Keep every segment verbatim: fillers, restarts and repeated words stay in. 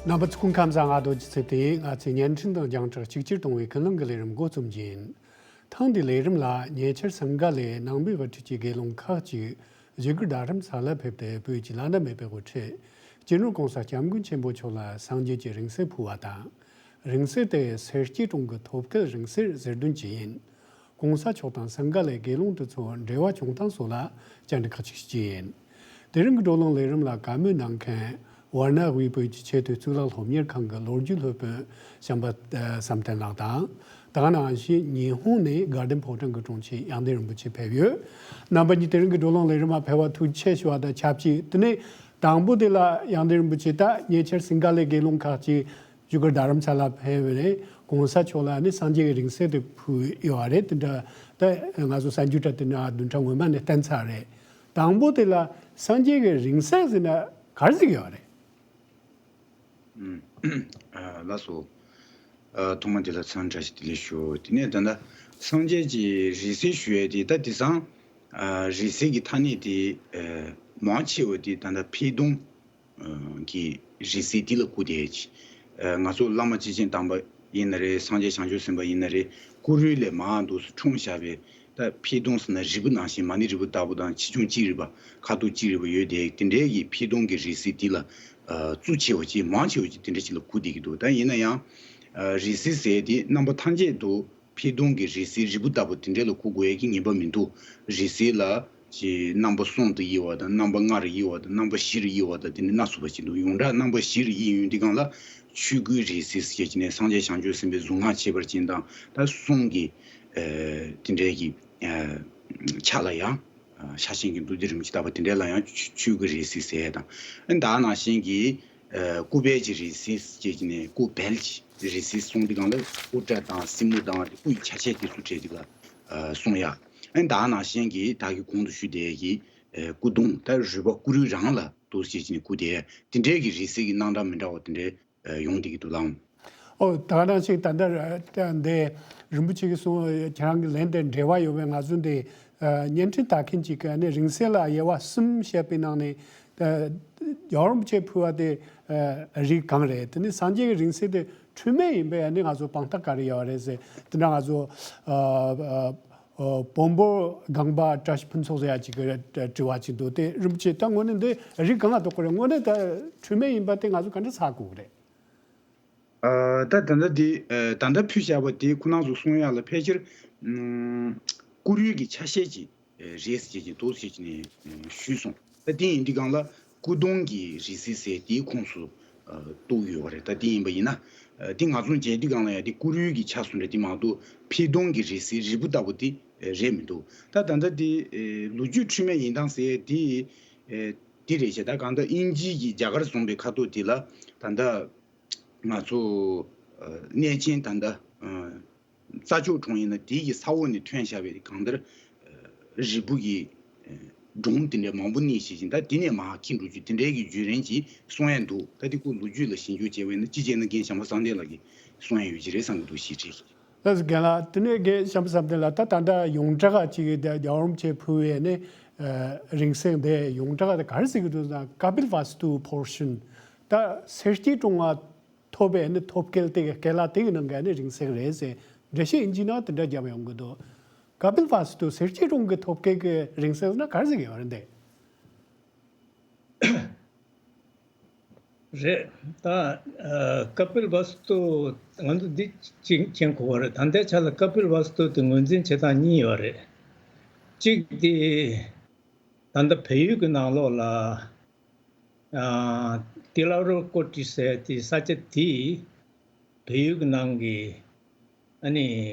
རྣམ་པ་ཚོ་སྐུ་ཁམས་བཟང་། ང་རྡོ་རྗེ་ཚེ་བརྟན་ཡིན། ང་ཚོས་བརྙན་འཕྲིན་དང་རྒྱང་བསྒྲགས་གཅིག་གྱུར་གཏོང་བའི་ཀུན་གླེང་གི་ལས་རིམ་འགོ་རྩོམ་རྒྱུ་ཡིན། ཐེངས་འདིའི་ལས་རིམ་ལ་ཉེ་ཆར་སིང་ག་ལའི་ནང་པའི་དབུ་ཁྲིད་ཀྱི་དགེ་སློང་ཁག་ཅིག་བཞུགས་སྒར་རྡ་རམ་ས་ལར་ཕེབས་ཏེ། བོད་ཀྱི་བླ་ན་མེད་པའི་དབུ་ཁྲིད་སྤྱི་ནོར་༸གོང་ས་༸སྐྱབས་མགོན་ཆེན་པོ་མཆོག་ལ་སངས་རྒྱས་ཀྱི་རིང་བསྲེལ་ཕུལ་བ་དང་། རིང་བསྲེལ་དེ་སེར་སྐྱའི་གྲོང་གི་ཐོབ་སྐལ་རིང་བསྲེལ་ཟེར་དོན་ཅི་ཡིན། ༸གོང་ས་མཆོག་དང་སིང་ག་ལའི་དགེ་སློང་དེ་ཚོ་འབྲེལ་བ་བྱུང་སྟངས་སོགས་ལ་བཅར་འདྲི་ཁག་ཅིག་བྱས་ཡིན། དེ་རིང་གི་བགྲོ་གླེང་ལས་རིམ་ལ་བཀའ་མོལ་གནང་མཁན་ཝར་ན་དབུས་བོད་ཀྱི་ཆེས་མཐོའི་གཙུག་ལག་སློབ་གཉེར་ཁང་གི་ལོ་རྒྱུས་སློབ་དཔོན་བྱམས་པ་ཨ་བསམ་གཏན་ལགས་དང་། དེ་ག་ནང་བཞིན་ཉི་ཧོང་ནས་དགའ་ལྡན་ཕོ་བྲང་གི་དྲུང་ཆེ་ཡང་སྟེང་རིན་པོ་ཆེ་ཕེབས་ཡོད། རྣམ་པ་གཉིས་དེ་རིང་གི་བགྲོ་གླེང་ལས་རིམ་མ་ཕེབས་པར་ཐུགས་རྗེ་ཆེ་ཞུ་བ་དང་ཆབས་ཅིག་དེ་ནས་དང་པོ་དེ་ལ་ཡང་སྟེང་རིན་པོ་ཆེ་ད་ཉེ་ཆར་སིང་ག་ལའི་དགེ་སློང་ཁག་ཅིག་བཞུགས་སྒར་རྡ་རམ་ས་ལར་ཕེབས་པ་རེད། ༸གོང་ས་མཆོག་ལ་ནི་སངས་རྒྱས་ཀྱི་རིང་བསྲེལ་དེ་ཕུལ་ཡོད་པ་རེད། དེ་འདྲ་ད་ང་ཚོ་གསར་འགྱུར་དྲ་དེ་འདྲ་བདུན་ཕྲག་སྔོན་མ་ནས་བསྟན་ཚར་རེད། དང་པོ་དེ་ལ་སངས་རྒྱས་ཀྱི་རིང་བསྲེལ་ཟེར་ན་ག་རེ་ཟེར་གྱི་ཡོད་རེད། ཨུམ། ཨ། ལགས་སོ། ཨ། ཐོག་མ་དེ་ལ་འཚམས་འདྲི་བཀྲ་ཤིས་བདེ་ལེགས་ཞུ། དེ་ནས་ད་ལྟ་སངས་རྒྱས་ཀྱི་རིང་བསྲེལ་ཞུ་ཡས་དེ་ད་དེང་སང་ཨ་རིང་བསྲེལ་གྱི་ཐ་སྙད་དེ་ཨ་མང་ཆེ་བ་དེ་ད་ལྟ་འཕེལ་གདུང་གི་རིང་བསྲེལ་དེ་ལ་བཀུར་བསྡད་ཀྱི། ཨ་ང་ཚོ་བླ་མ་སྐྱེས་ཆེན་དམ་པ་ཡིན་ན་རེད། སངས་རྒྱས་བྱང་ཆུབ་སེམས་དཔའ་ཡིན་ན་རེད། སྐུ་རུས་ལས་མར་འདུག་སེ་འཁྲུངས་བཞག་པའི་ད་འཕེལ་གདུང་ཟེར་ན་རིལ་བུ་ནང་བཞིན་མ་ཎི་རིལ་བུ་ལྟ་བུ་དང་ཆེ་ཆུང་གཅིག་རིལ་བ་ཁ་དོག་གཅིག་རིལ་བ་ཡོད་དེ། དེ་འདྲའི་གི་འཕེལ་གདུང་གི་རིང་བསྲེལ་དེ་ལ་ཨ་གཙོ་ཆེ་བ་ཅིག་མང་ཆེ་བ་ཅིག་དེ་འདྲ་ཅིག་ལ་བཀུར་བསྡད་ཀྱི་འདུག་ད་ཡིན་ན་ཡང་ཨ་རིང་བསྲེལ་ཟེར་དེ་རྣམ་པ་ཐམས་ཅད་དུ་འཕེལ་གདུང་གི་རིང་བསྲེལ་རིལ་བུ་ལྟ་བུ་དེ་འདྲ་ལ་བཀུར་དགོས་ཡ་གི་ངེས་པ་མི་འདུག་རིང་བསྲེལ་ལ་ཅིག་རྣམ་པ་གསུམ་དུ་དབྱེ་བ་དང་། རྣམ་པ་ལྔ་རུ་དབྱེ་བ་དང་། རྣམ་པ་བཞི་རུ་དབྱེ་བ་དང་། དེ་ནི་སྣ་ཚོགས་པ་ཅིག་འདུག་ཡོངས་གྲགས་རྣམ་པ་བཞི་རུ་དབྱེ་ཡོང་དུས་སྒང་ལ་ཆོས་སྐུའི་རིང་བསྲེལ་ཟེར་བྱས་ནས་སངས་རྒྱས་བྱང་ཆུབ་སེམས་དཔའི་གཟུངས་སྔགས་འཆད་པར་བྱེད་དང་། ད་གསུང་གི་ཨ་དེ་འདྲའི་གི་ཨ་ཕྱག་ལ་ཡང་ཨ་ཕྱག་ཆེན་གྱི་མདོ་སྡེ་རིན་པོ་ཆེ་བཏབ་པ་དེ་འདྲ་ལ་ཡང་ཆོས་ཆོས་སྐུའི་རིང་བསྲེལ་ཟེར་ཡ་དང་། ཨ་ད་ནང་བཞིན་གྱི་ཨ་སྐུ་བལ་གྱི་རིང་བསྲེལ་ཟེར་བྱས་ནས་སྐུ་བལ་གྱི་རིང་བསྲེལ་གསུང་དུས་སྒང་ལ་དབུ་སྐྲ་དང་སེན་མོ་དང་སྐུ་ཡི་ཆ་བྱད་དེ་ཚོ་བྲིས་དུས་ལ་ཨ་གསུང་ཡ། ཨ་ད་ནང་བཞིན་གྱི་ད་གི་གོང་དུ་ཞུས་དེ་གི་ཨ་སྐུ་གདུང་ད་རུས་པ་སྐུ་རུས་རང་ལ་འདུག་སེ་བྱས་ནས་བཀུར་དེ་དེ་འདྲའི་གི་རིང་བསྲེལ་གྱི་རྣམ་གྲངས་མི་འདྲ་བ་དེ་འདྲའི་ཨ་ཡོང་བསྡད་ཀྱི་འདུག་ལགས། ཨོ། ད་ག་ནང་བཞིན་ད་ལྟ་ཨ་འདི་རིན་པོ་ཆེ་གིས་གསུངས། ཁྱེད་རང་གི་ལན་དེ་འབྲེལ་བ་ཡོད་པའི་ང་ཚོ་འདི་ཨ་བརྙན་འཕྲིན་ལྟ་མཁན་ཅིག་གིས་ནི་རིང་བསྲེལ་ལ་དབྱེ་བ་གསུམ་བཤད་པའི་ནང་ནས་ཨ་རྒྱལ་བ་རིན་པོ་ཆེས་ཕུལ་བ་དེ་ཨ་རིགས་གང་རེད། དེ་ནི་སངས་རྒྱས་ཀྱི་རིང་བསྲེལ་དེ་འཁྲུལ་མེད་ཡིན་པས་ནི་ང་ཚོ་དཔང་རྟགས་ག་རེ་ཡོད་རེད་ཟེར། དེ་འདྲ་ང་ཚོ་ཨ་ཨ་ཨ་བོན་པོ་སྒང་པ་བཀྲ་ཤིས་ཕུན་ཚོགས་ཟེར་ཡ་ཅིག་གིས་དྲི་བ་ཅིག་འདུག་དེ་རིན་པོ་ཆེ་ད་དངོས་གནས་འདི་རིགས་གང་ལ་གཏོགས་ཀྱི་རེད། དངོས་གནས་ད་འཁྲུལ་མེད་ཡིན་པ་དེ་ང་ཚོ་ག་འདྲ་ཚོར་དགོས་ཀྱི་རེད། ཨ་ད་ད་ལྟ་དེ་ཨ་ད་ལྟ་ཕུལ་བཞག་པ་དེ་ཁོ་རང་ཚོ་གསུང་ཡ་ལ་ཕལ་ཆེར་ཨམ་སྐུ་རུས་ཀྱི་ཆ་ཤས་ཀྱི་ཨ་རེད་ཟེར་གྱི་འདུག་ཟེར་གྱི་ནས་ཨ་ཞུས་སོང་། ད་དེ་ཡིན་དུས་སྒང་ལ་སྐུ་གདུང་གི་རིང་བསྲེལ་ཟེར་དེའི་ཁོངས་སུ་ཨ་གཏོགས་ཡོད་པ་རེད། ད་དེ་ཡིན་པ་ཡིན་ན་ཨ་དེ་ང་ཚོ་མཇལ་དུས་སྒང་ལ་ཡང་དེ་སྐུ་རུས་ཀྱི་ཆ་བཟུང་རེད། དེ་མ་གཏོགས་འཕེལ་གདུང་གི་རིང་བསྲེལ་རིལ་བུ་ལྟ་བུ་དེ་ཨ་རེད་མི་འདུག་ད་ད་ལྟ་དེ་ཨ་ལོ་རྒྱུས་འཁྲུལ་མེད་ཡིན་སྟངས་ཟེར་དེ་ཨ་དེ་རེད་ཤག་ད་གང་ལྟར་དབྱིན་ཇི་གི་རྒྱ་གར་བཟུང་པའི་ཁ་ཐུག་དེ་ལ་ད་ལྟ་ང་ཚོ་ཨ་གནས་ཆེན་ད་ལྟ་ཨ་རྩྭ་མཆོག་གྲོང་ཡིན་ན་དེ་གི་ས་འོག་ནས་ཐོན་བཞག་པའི་གང་ལྟར་ཨ་རིལ་བུ་གི་ཨ་སྒྲོམ་དེ་འདྲ་མང་པོ་གནས་བྱས་ཤིང་། ད་དེ་ནས་མར་འཁྱེར་འགྲོ་རྒྱུ་དེ་འདྲའི་གི་བརྒྱུད་རིམ་ཅིག་གསུང་ཡ་འདུག་ད་དེ་ཁོ་ལོ་རྒྱུས་ལ་ཞིབ་འཇུག་བྱས་པ་ཡིན་ན་སྤྱི་བྱས་ན་རྒན་བྱམས་པ་བསམ་གཏན་ལགས་ཀྱིས་གསུང་ཡ་ཡོད་ཀྱི་རེད་བསམ་གྱི་འདུག་ཞེས་དྲིས། ལགས་སོ་རྒན་ལགས། དེ་ནས་རྒན་བྱམས་པ་བསམ་གཏན་ལགས། ད་ད་ལྟ་ཡོངས་གྲགས་ཅིག་གི་རྒྱལ་བ་རིན་པོ་ཆེས་ཕུལ་བའི་ནི་ཨ་རིང་བསྲེལ་འདི་ཡོངས་གྲགས་དེ་ག་རེ་ཟེར་གྱི་འདུག་ཟེར་ན། ཀ་པིལ་ཝ་སྟུ་པོར་ཤན། ད་སེར་སྐྱའི་གྲོང་ང་ཐོབ་པའི་ནི་ཐོབ་སྐལ་དེ་གི་སྐལ་བ་དེ་གི་ནང་གི་ནི་རིང་བསྲེལ་རེད་ཟེར་འགྲེལ་བཤད་ཨིན་ཇིའི་ནང་དེ་འདྲ་བརྒྱབ་ཡོང་གི་འདུག་ཀ་པིལ་ཝ་སྟུ་སེར་སྐྱའི་གྲོང་གི་ཐོབ་སྐལ་གི་རིང་བསྲེལ་ཟེར་ན་ག་རེ་ཟེར་གྱི་ཡོད་རེད་འདི། རེད། ད་ཨ་ཀ་པིལ་ཝ་སྟུ་ང་ཚོ་འདི་ཅིག་མཁྱེན་དགོས་པ་རེད། ད་ལྟའི་ཆ་ལ་ཀ་པིལ་ཝ་སྟུ་དེ་ངོས་འཛིན་བྱེད་སྟངས་གཉིས་ཡོད་རེད། གཅིག་དེ་ད་ལྟ་བལ་ཡུལ་གྱི་ནང་ལོགས་ལ་ཨ་ཏི་ལ་རུ་ཀོ་ཊི་ཟེར་དེ་ས་ཆ་དེ་བལ་ཡུལ་གྱི་ནང་གི་ཨ་ནི་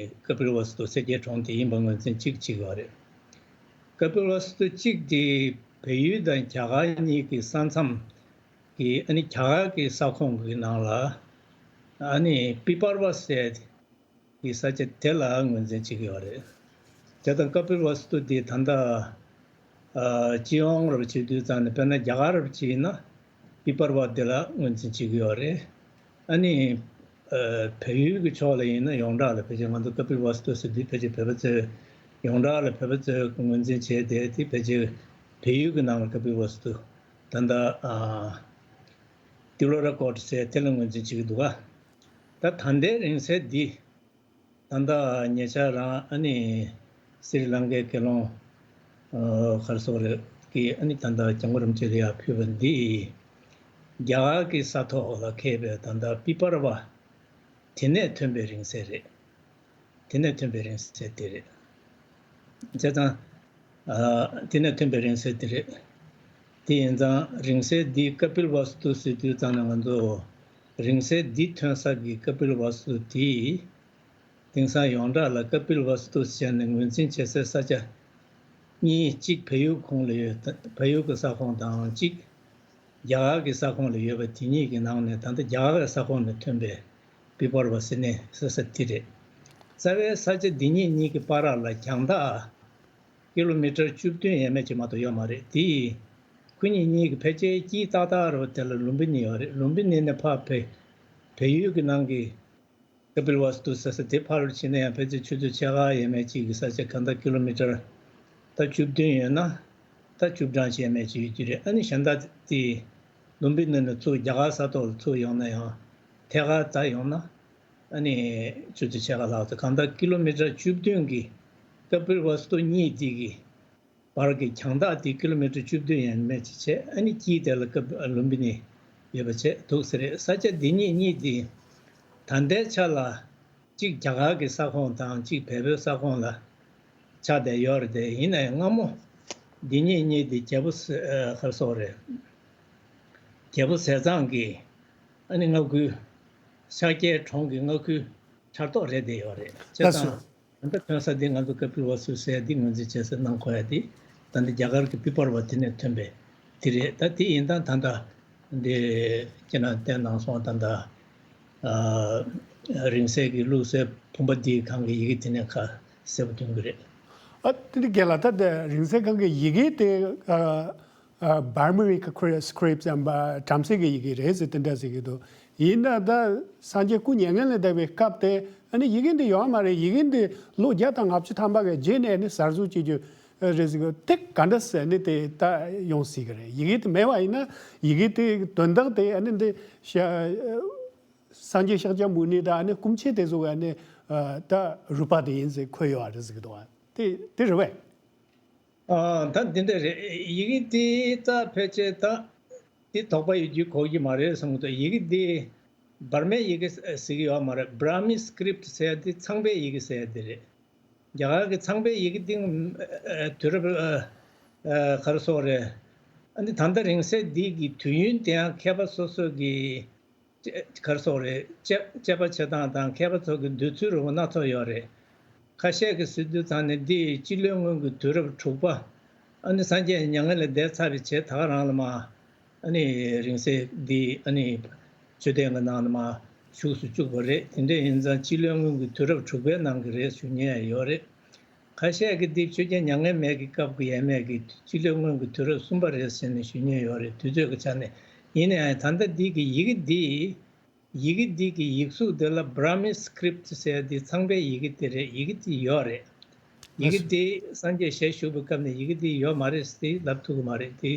ཀ་པིལ་ཝ་སྟུ་སེར་སྐྱའི་གྲོང་དེ་ཡིན་པ་ངོས་འཛིན་གཅིག་བྱེད་ཀྱི་ཡོད་རེད། ཀ་པིལ་ཝ་སྟུ་གཅིག་དེ་བལ་ཡུལ་དང་རྒྱ་གར་གཉིས་ཀྱི་ས་མཚམས་ཀྱི་ཨ་ནི་རྒྱ་གར་གྱི་ས་ཁོངས་ཀྱི་ནང་ལ་ཨ་ནི་པི་པར་ཝ་ཟེར་གྱི་ས་ཆ་དེ་ལ་ངོས་འཛིན་བྱེད་ཀྱི་ཡོད་རེད། དེ་དང་ཀ་པིལ་ཝ་སྟུ་དེ་ད་ལྟ་ཨ་སྤྱི་ཡོངས་རབ་བྱེད་དུས་ཙང་ནས་དཔེར་ན་རྒྱ་གར་རབ་བྱེད་ཡིན་ན་པི་པར་ཝ་དེ་ལ་ངོས་འཛིན་བྱེད་ཀྱི་ཡོད་རེད། ཨ་ནི་ཨ་བལ་ཡུལ་གྱི་ཕྱོགས་ལ་ཡིན་ན་ཡོངས་གྲགས་ལ་ཕལ་ཆེར་ང་ཚོ་ཀ་པིལ་ཝ་སྟུ་ཟེར་དུས་ཕལ་ཆེར་བོད་པ་ཚོས་ཡོངས་གྲགས་ལ་བོད་པ་ཚོས་ངོས་འཛིན་བྱས་ཏེ་དེ་ཕལ་ཆེར་བལ་ཡུལ་གྱི་ནང་ལ་ཀ་པིལ་ཝ་སྟུ་ད་ལྟ་ཨ་ ཀི་ལོ་ར་ཀོཊ་ཟེར་དེ་ལ་ངོས་འཛིན་བྱེད་ཀྱི་འདུག་ག། ད་ད་ལྟའི་རིང་བསྲེལ་འདི་ད་ལྟ་ཉེ་ཆར་རང་ཨ་ནི་སི་རི་ལང་ཀའི་དགེ་སློང་ཨ་ག་རེ་ཟེར་དགོས་རེད། གི་ཨ་ནི་ད་ལྟ་སྐྱབས་མགོན་རིན་པོ་ཆེ་ལ་ཡར་ཕུལ་བ་འདི་རྒྱ་གར་གྱི་ས་ཐོག་ལ་ཁེལ་བའི་ད་ལྟ་པི་པར་བ་དེ་ནས་ཐོན་པའི་རིང་བསྲེལ་རེད། དེ་ནས་ཐོན་པའི་རིང་བསྲེལ་དེ་རེད། བྱས་ཙང་། ཨ། དེ་ནས་ཐོན་པའི་རིང་བསྲེལ་དེ་རེད། དེ་ཡིན་ཙང་རིང་བསྲེལ་འདི་ཀ་པིལ་ཝ་སྟུ་ཟེར་དུས་ཙང་ནས་ང་ཚོ་རིང་བསྲེལ་འདི་ཐོན་ས་གི་ཀ་པིལ་ཝ་སྟུ་དེ། དེང་སང་ཡོངས་གྲགས་ལ་ཀ་པིལ་ཝ་སྟུ་ཟེར་ནས་ངོས་འཛིན་བྱེད་སའི་ས་ཆ་གཉིས། གཅིག་བལ་ཡུལ་ཁོངས་ལ་ཡོད། བལ་ཡུལ་གྱི་ས་ཁོངས་དང་གཅིག་རྒྱ་གར་གྱི་ས་ཁོངས་ལ་ཡོད་པ་དེ་གཉིས་ཀྱི་ནང་ནས་ད་ལྟ་རྒྱ་གར་གྱི་ས་ཁོངས་ནས་ཐོན་པའི་པི་པར་བ་ཟེར་ནས་ཟེར་ས་དེ་རེད། རྩ་བའི་ས་ཆ་འདི་གཉིས་གཉིས་ཀྱི་བར་ལ་རྒྱང་ཐག་ཀི་ལོ་མི་ཊར་བཅུ་བདུན་ཡས་མས་ཅིག་མ་གཏོགས་ཡོད་མ་རེད། དེ་ཁོ་གཉིས་གཉིས་ཀྱི་ཕལ་ཆེར་དཀྱིལ་ཏག་ཏག་རེད་པ། དེ་ལ་ལུམ་བི་ནི་ཡོད་རེད། ལུམ་བི་ནི་ནས་ཕར་བལ་བལ་ཡུལ་གྱི་ནང་གི་ཀ་པིལ་ཝ་སྟུ་ཟེར་ས་དེ་ཕར་ཕྱིན་ན་ཡང་ཕལ་ཆེར་ཆུ་ཚོད་ཕྱེད་ཀ་ཡས་མས་གཅིག་གི་ས་ཆ། གང་ལྟར་ཀི་ལོ་མི་ཊར་ད་བཅུ་བདུན་ཡོད་ན་ད་བཅུ་གྲངས་ཡས་མས་གཅིག་ཡོད་ཀྱི་རེད། ཨ་ནི་གཞན་དག་དེ་ལུམ་བི་ནི་ནས་ཚུར་རྒྱ་གར་ས་ཐོག་ལ་ཚུར་ཡོང་ན་ཡང་ཐད་ཀར་ད་ཡོང་ན་ཨ་ནི་ཆུ་ཚོད་ཕྱེད་ཀ་ལྷག་ཙམ། གང་ལྟར་ཀི་ལོ་མི་ཊར་བཅུ་བདུན་གྱི་ཀ་པིལ་ཝ་སྟུ་གཉིས་དེ་གི་བར་གྱི་རྒྱང་ཐག་དེ་ཀི་ལོ་མི་ཊར་བཅུ་བདུན་ཡས་མས་ཅིག་བྱས། ཨ་ནི་དཀྱིལ་དེ་ལ་ཀ་པི་ལུམ་བི་ནི་ཡོད་པ་བྱས་འདུག་ཟེར་རེད། ས་ཆ་འདི་གཉིས་གཉིས་དེ་ད་ལྟའི་ཆ་ལ་གཅིག་རྒྱ་གར་གྱི་ས་ཁོངས་དང་གཅིག་བལ་པོའི་ས་ཁོངས་ལ་ཆགས་བསྡད་ཡོད་རེད། དེ་ཡིན་ན་ཡང་སྔ་མོ་འདི་གཉིས་གཉིས་དེ་རྒྱལ་པོ་ཟེ་ཨ་ག་རེ་ཟེར་དགོས་རེད། རྒྱལ་པོ་ཟས་གཙང་གི་ཨ་ནི་མངའ་ཁུལ། ཤཱཀྱའི་གྲོང་གི་མངའ་ཁུལ་ཆགས་ཐོག་རེད་བསྡད་ཡོད་རེད། བྱས་ཙང་། ད་ལྟ་ཐོན་ས་འདི་ང་ཚོ་ཀ་པིལ་ཝ་སྟུ་ཟེར་ཡ་འདི་ངོས་འཛིན་བྱེད་སའི་ནང་འཁོད་ཡ་འདི་ད་ལྟ་རྒྱ་གར་གྱི་པི་པར་བ་དེ་ནས་ཐོན་པའི་དེ་རེད། ད་དེ་ཡིན་སྟངས་ད་ལྟ་འདི་ཁྱེད་རང་བསྟན་གནང་སོང་། ད་ལྟ་ཨ་རིང་བསྲེལ་གྱི་བླུགས་སའི་བུམ་པ་འདིའི་སྒང་གི་ཡི་གེ་དེ་ནས་ཁ་གསལ་པོ་ཐོན་གྱི་རེད། ཨ་དེ་འདྲ་རྒན་ལགས། ད་ལྟ་རིང་བསྲེལ་སྒང་གི་ཡི་གེ་དེ་ཨ། ཨ། Burmaic script ཟེར་བ་བྲམ་ཟེ་གི་ཡི་གེ་རེད་ཟེར་དེ་འདྲ་ཟེར་གྱི་འདུག། ཡིན་ན་ད་སངས་རྒྱས་སྐུ་མྱ་ངན་ལས་འདས་པའི་སྐབས་དེ་ཨ་ནི་ཡི་གེ་འདི་ཡོད་མ་རེད། ཡི་གེ་འདི་ལོ་བརྒྱ་དང་ལྔ་བཅུ་ཐམ་པ་གི་རྗེས་ནས་ཨ་ནི་གསར་བཟོ་བྱེད་རྒྱུ་རེད་ཟེར་གྱི་འདུག། དེ་ག་འདྲ་ཟེར་ནས་དེ་ད་ཡོང་སྲིད་ཀྱི་རེད། ཡི་གེ་དེ་མེད་པ་ཡིན་ན་ཡི་གེ་དེ་དོན་དག་དེ་ཨ་ནི་འདི་ཤ་སངས་རྒྱས་ཤཱཀྱ་མུ་ནེ་དང་ཨ་ནི་སྐུ་མཆེད་དེ་ཚོ་གི་ཨ་ནི་ད་རུས་པ་དེ་ཡིན་ཟེར་འཁོད་ཡོད་རེད་ཟེར་གྱི་འདུག། དེ་དེ་རེད་པས། ཨ། ད་འདི་འདྲ་རེད། ཡི་གེ་འདི་ད་ཕལ་ཆེར་ད་འདི་དོགས་པ་ཡོད་རྒྱུ་གོ་གི་མ་རེད་བསམ་གྱི་འདུག། ཡི་གེ་འདི་འབར་མའི་ཡི་གེ་ཟེར་གྱི་ཡོད་མ་རེད། Burmese script ཟེར་ཡ་འདི་ཚངས་པའི་ཡི་གེ་ཟེར་ཡ་འདི་རེད། རྒྱ་གར་གྱི་ཚངས་པའི་ཡི་གེ་འདི་ཨ་དུས་རབས་ཨ་ཨ་ག་རེ་ཟེར་དགོས་རེད། ཨ་ནི་ད་ལྟ་རིང་བསྲེལ་འདི་གི་དུས་ཡུན་དེའང་མཁས་པ་སོ་སོ་གི་ག་རེ་ཟེར་དགོས་རེད། དཔྱད་དཔྱད་པ་བྱེད་སྟངས་དང་མཁས་པ་ཚོ་གི་འདོད་ཚུལ་རིགས་པ་སྣ་ཚོགས་ཡོད་རེད། ཁ་ཤས་ཀྱིས་ཟེར་དུས་ཙང་ནས་འདི་སྤྱི་ལོའི་སྔོན་གྱི་དུས་རབས་དྲུག་པ། ཨ་ནི་སངས་རྒྱས་མྱ་ངན་ལས་འདས་ཚར་བའི་རྗེས་ད་ག་རང་ལ་མར་ཨ་ནི་རིང་བསྲེལ་འདི་ཨ་ནི་མཆོད་རྟེན་གྱི་ནང་ལ་མར་བཞུགས་སུ་བཅུག་པ་རེད། དེ་འདྲ་ཡིན་ཙང་སྤྱི་ལོའི་སྔོན་གྱི་དུས་རབས་དྲུག་པའི་ནང་གི་རེད་ཞུ་མཁན་ཡང་ཡོད་རེད། ཁ་ཤས་ཀྱིས་འདི་ཆོས་རྒྱལ་མྱ་ངན་མེད་ཀྱི་སྐབས་ཀྱི་ཡས་མས་ཀྱི་སྤྱི་ལོའི་སྔོན་གྱི་དུས་རབས་གསུམ་པ་རེད་ཟེར་ནས་ཞུ་མཁན་ཡོད་རེད། དུས་ཚོད་ཀྱི་ཆ་ནས། ཡིན་ན་ཡང་ད་ལྟ་འདི་གི་ཡི་གེ་འདི། ཡི་གེ་འདི་གི་ཡིག་གཟུགས་འདི་ལ་Burmese script ཟེར་ཡ་འདི་ཚངས་པའི་ཡི་གེ་དེ་རེད། ཡི་གེ་འདི་ཡོད་རེད། ཡི་གེ་འདི་སངས་རྒྱས་ཞལ་བཞུགས་པའི་སྐབས་ནས་ཡི་གེ་འདི་ཡོད་མ་རེད་ཟེར་ལབ་ཐུབ་ཀྱི་མ་རེད། དེ་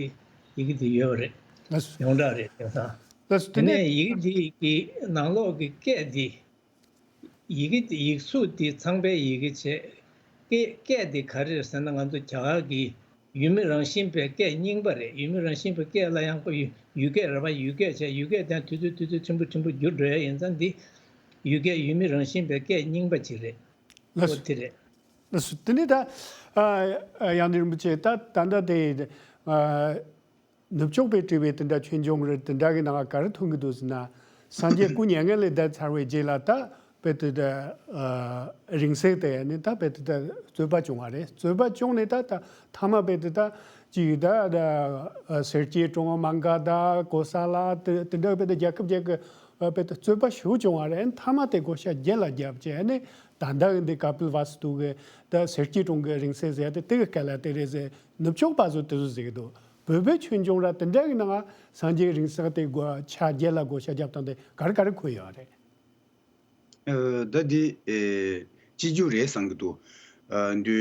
ཡི་གེ་འདི་ཡོད་རེད། ཡོངས་གྲགས་རེད། དེང་སང་། དེ་ནས་ཡི་གེ་འདི་གི་ནང་ལོགས་ཀྱི་སྐད་འདི། ཡི་གེ་འདི་ཡིག་གཟུགས་འདི་ཚངས་པའི་ཡི་གེ་བྱས། སྐད་སྐད་འདི་ག་རེ་རེད་ཟེར་ན་ང་ཚོ་རྒྱ་གར་གྱི་ཡུལ་མི་རང་བཞིན་པའི་སྐད་རྙིང་པ་རེད། ཡུལ་མི་རང་བཞིན་པའི་སྐད་ལ་ཡང་ཁོ་ཡུལ་ཡུལ་སྐད་རེད་པ། ཡུལ་སྐད་བྱས། ཡུལ་སྐད་དེ་དུས་ཚོད་དུས་ཚོད་ཕྲན་བུ་ཕྲན་བུ་འགྱུར་འགྲོ་ཡ་ཡིན་ཙང་འདི་ཡུལ་སྐད་ཡུལ་མི་རང་བཞིན་པའི་སྐད་རྙིང་པ་ཅིག་རེད། ལགས་སོ། ཨོ་དེ་རེད། ལགས་སོ། དེ་ནས་ད་ཨ་ཨ་ཡང་སྟེང་རིན་པོ་ཆེ་ད་ད་ལྟ་དེ་ཨ། ནུབ་ཕྱོགས་པས་བྲིས་པའི་དེ་འདྲ་ཆོས་འབྱུང་རེད། དེ་འདྲ་གི་ནང་ག་རེ་མཐོང་གི་འདུག་ཟེར་ན། སངས་རྒྱས་སྐུ་མྱ་ངན་ལས་འདས་ཚར་བའི་རྗེས་ལ་ད་དཔེ་དེ་འདྲ་ཨ་རིང་བསྲེལ་དེ་ནི་ད་དཔེ་དེ་འདྲ་རྩོད་པ་བྱུང་བ་རེད། རྩོད་པ་བྱུང་ནས་ད་ད་མཐའ་མ་དཔེ་དེ་ད་ཅིག་ད་ད་ཨ་སེར་སྐྱའི་གྲོང་མང་ག་ད་གོ་ས་ལ་དེ་དེ་འདྲ་དཔེ་དེ་རྒྱལ་ཁབ་རྒྱལ་ཁབ་དཔེ་དེ་རྩོད་པ་ཞེ་པོ་བྱུང་བ་རེད། མཐའ་མ་དེ་བགོ་བཤའ་རྒྱལ་ལ་བརྒྱབ་བྱས་ནས་ད་ལྟ་འདི་ཀ་པིལ་ཝ་སྟུ་གི་ད་སེར་སྐྱའི་གྲོང་གི་རིང་བསྲེལ་ཟེར་ཡ་དེ་དེ་གི་སྐད་ལ་དེ་རེད་ཟེར། ནུབ་ཕྱོགས་པ་ཚོ་དེ་ཚོ་ཟེར་གི་འདུག། བོད་པའི་ཆོས་འབྱུང་ར་དེ་འདྲ་གི་ནང་སངས་རྒྱས་རིང་བསྲེལ་དེ་བགོ་བཤའ་རྒྱལ་ལ་བགོ་བཤའ་རྒྱབ་སྟངས་དེ་ག་རེ་ག་རེ་འཁོད་ཡོད་རེད། ཨ་ད་འདི་ཨེ་སྤྱི་རྒྱུ་རེད་བསམ་གི་འདུག། ཨ་འདི་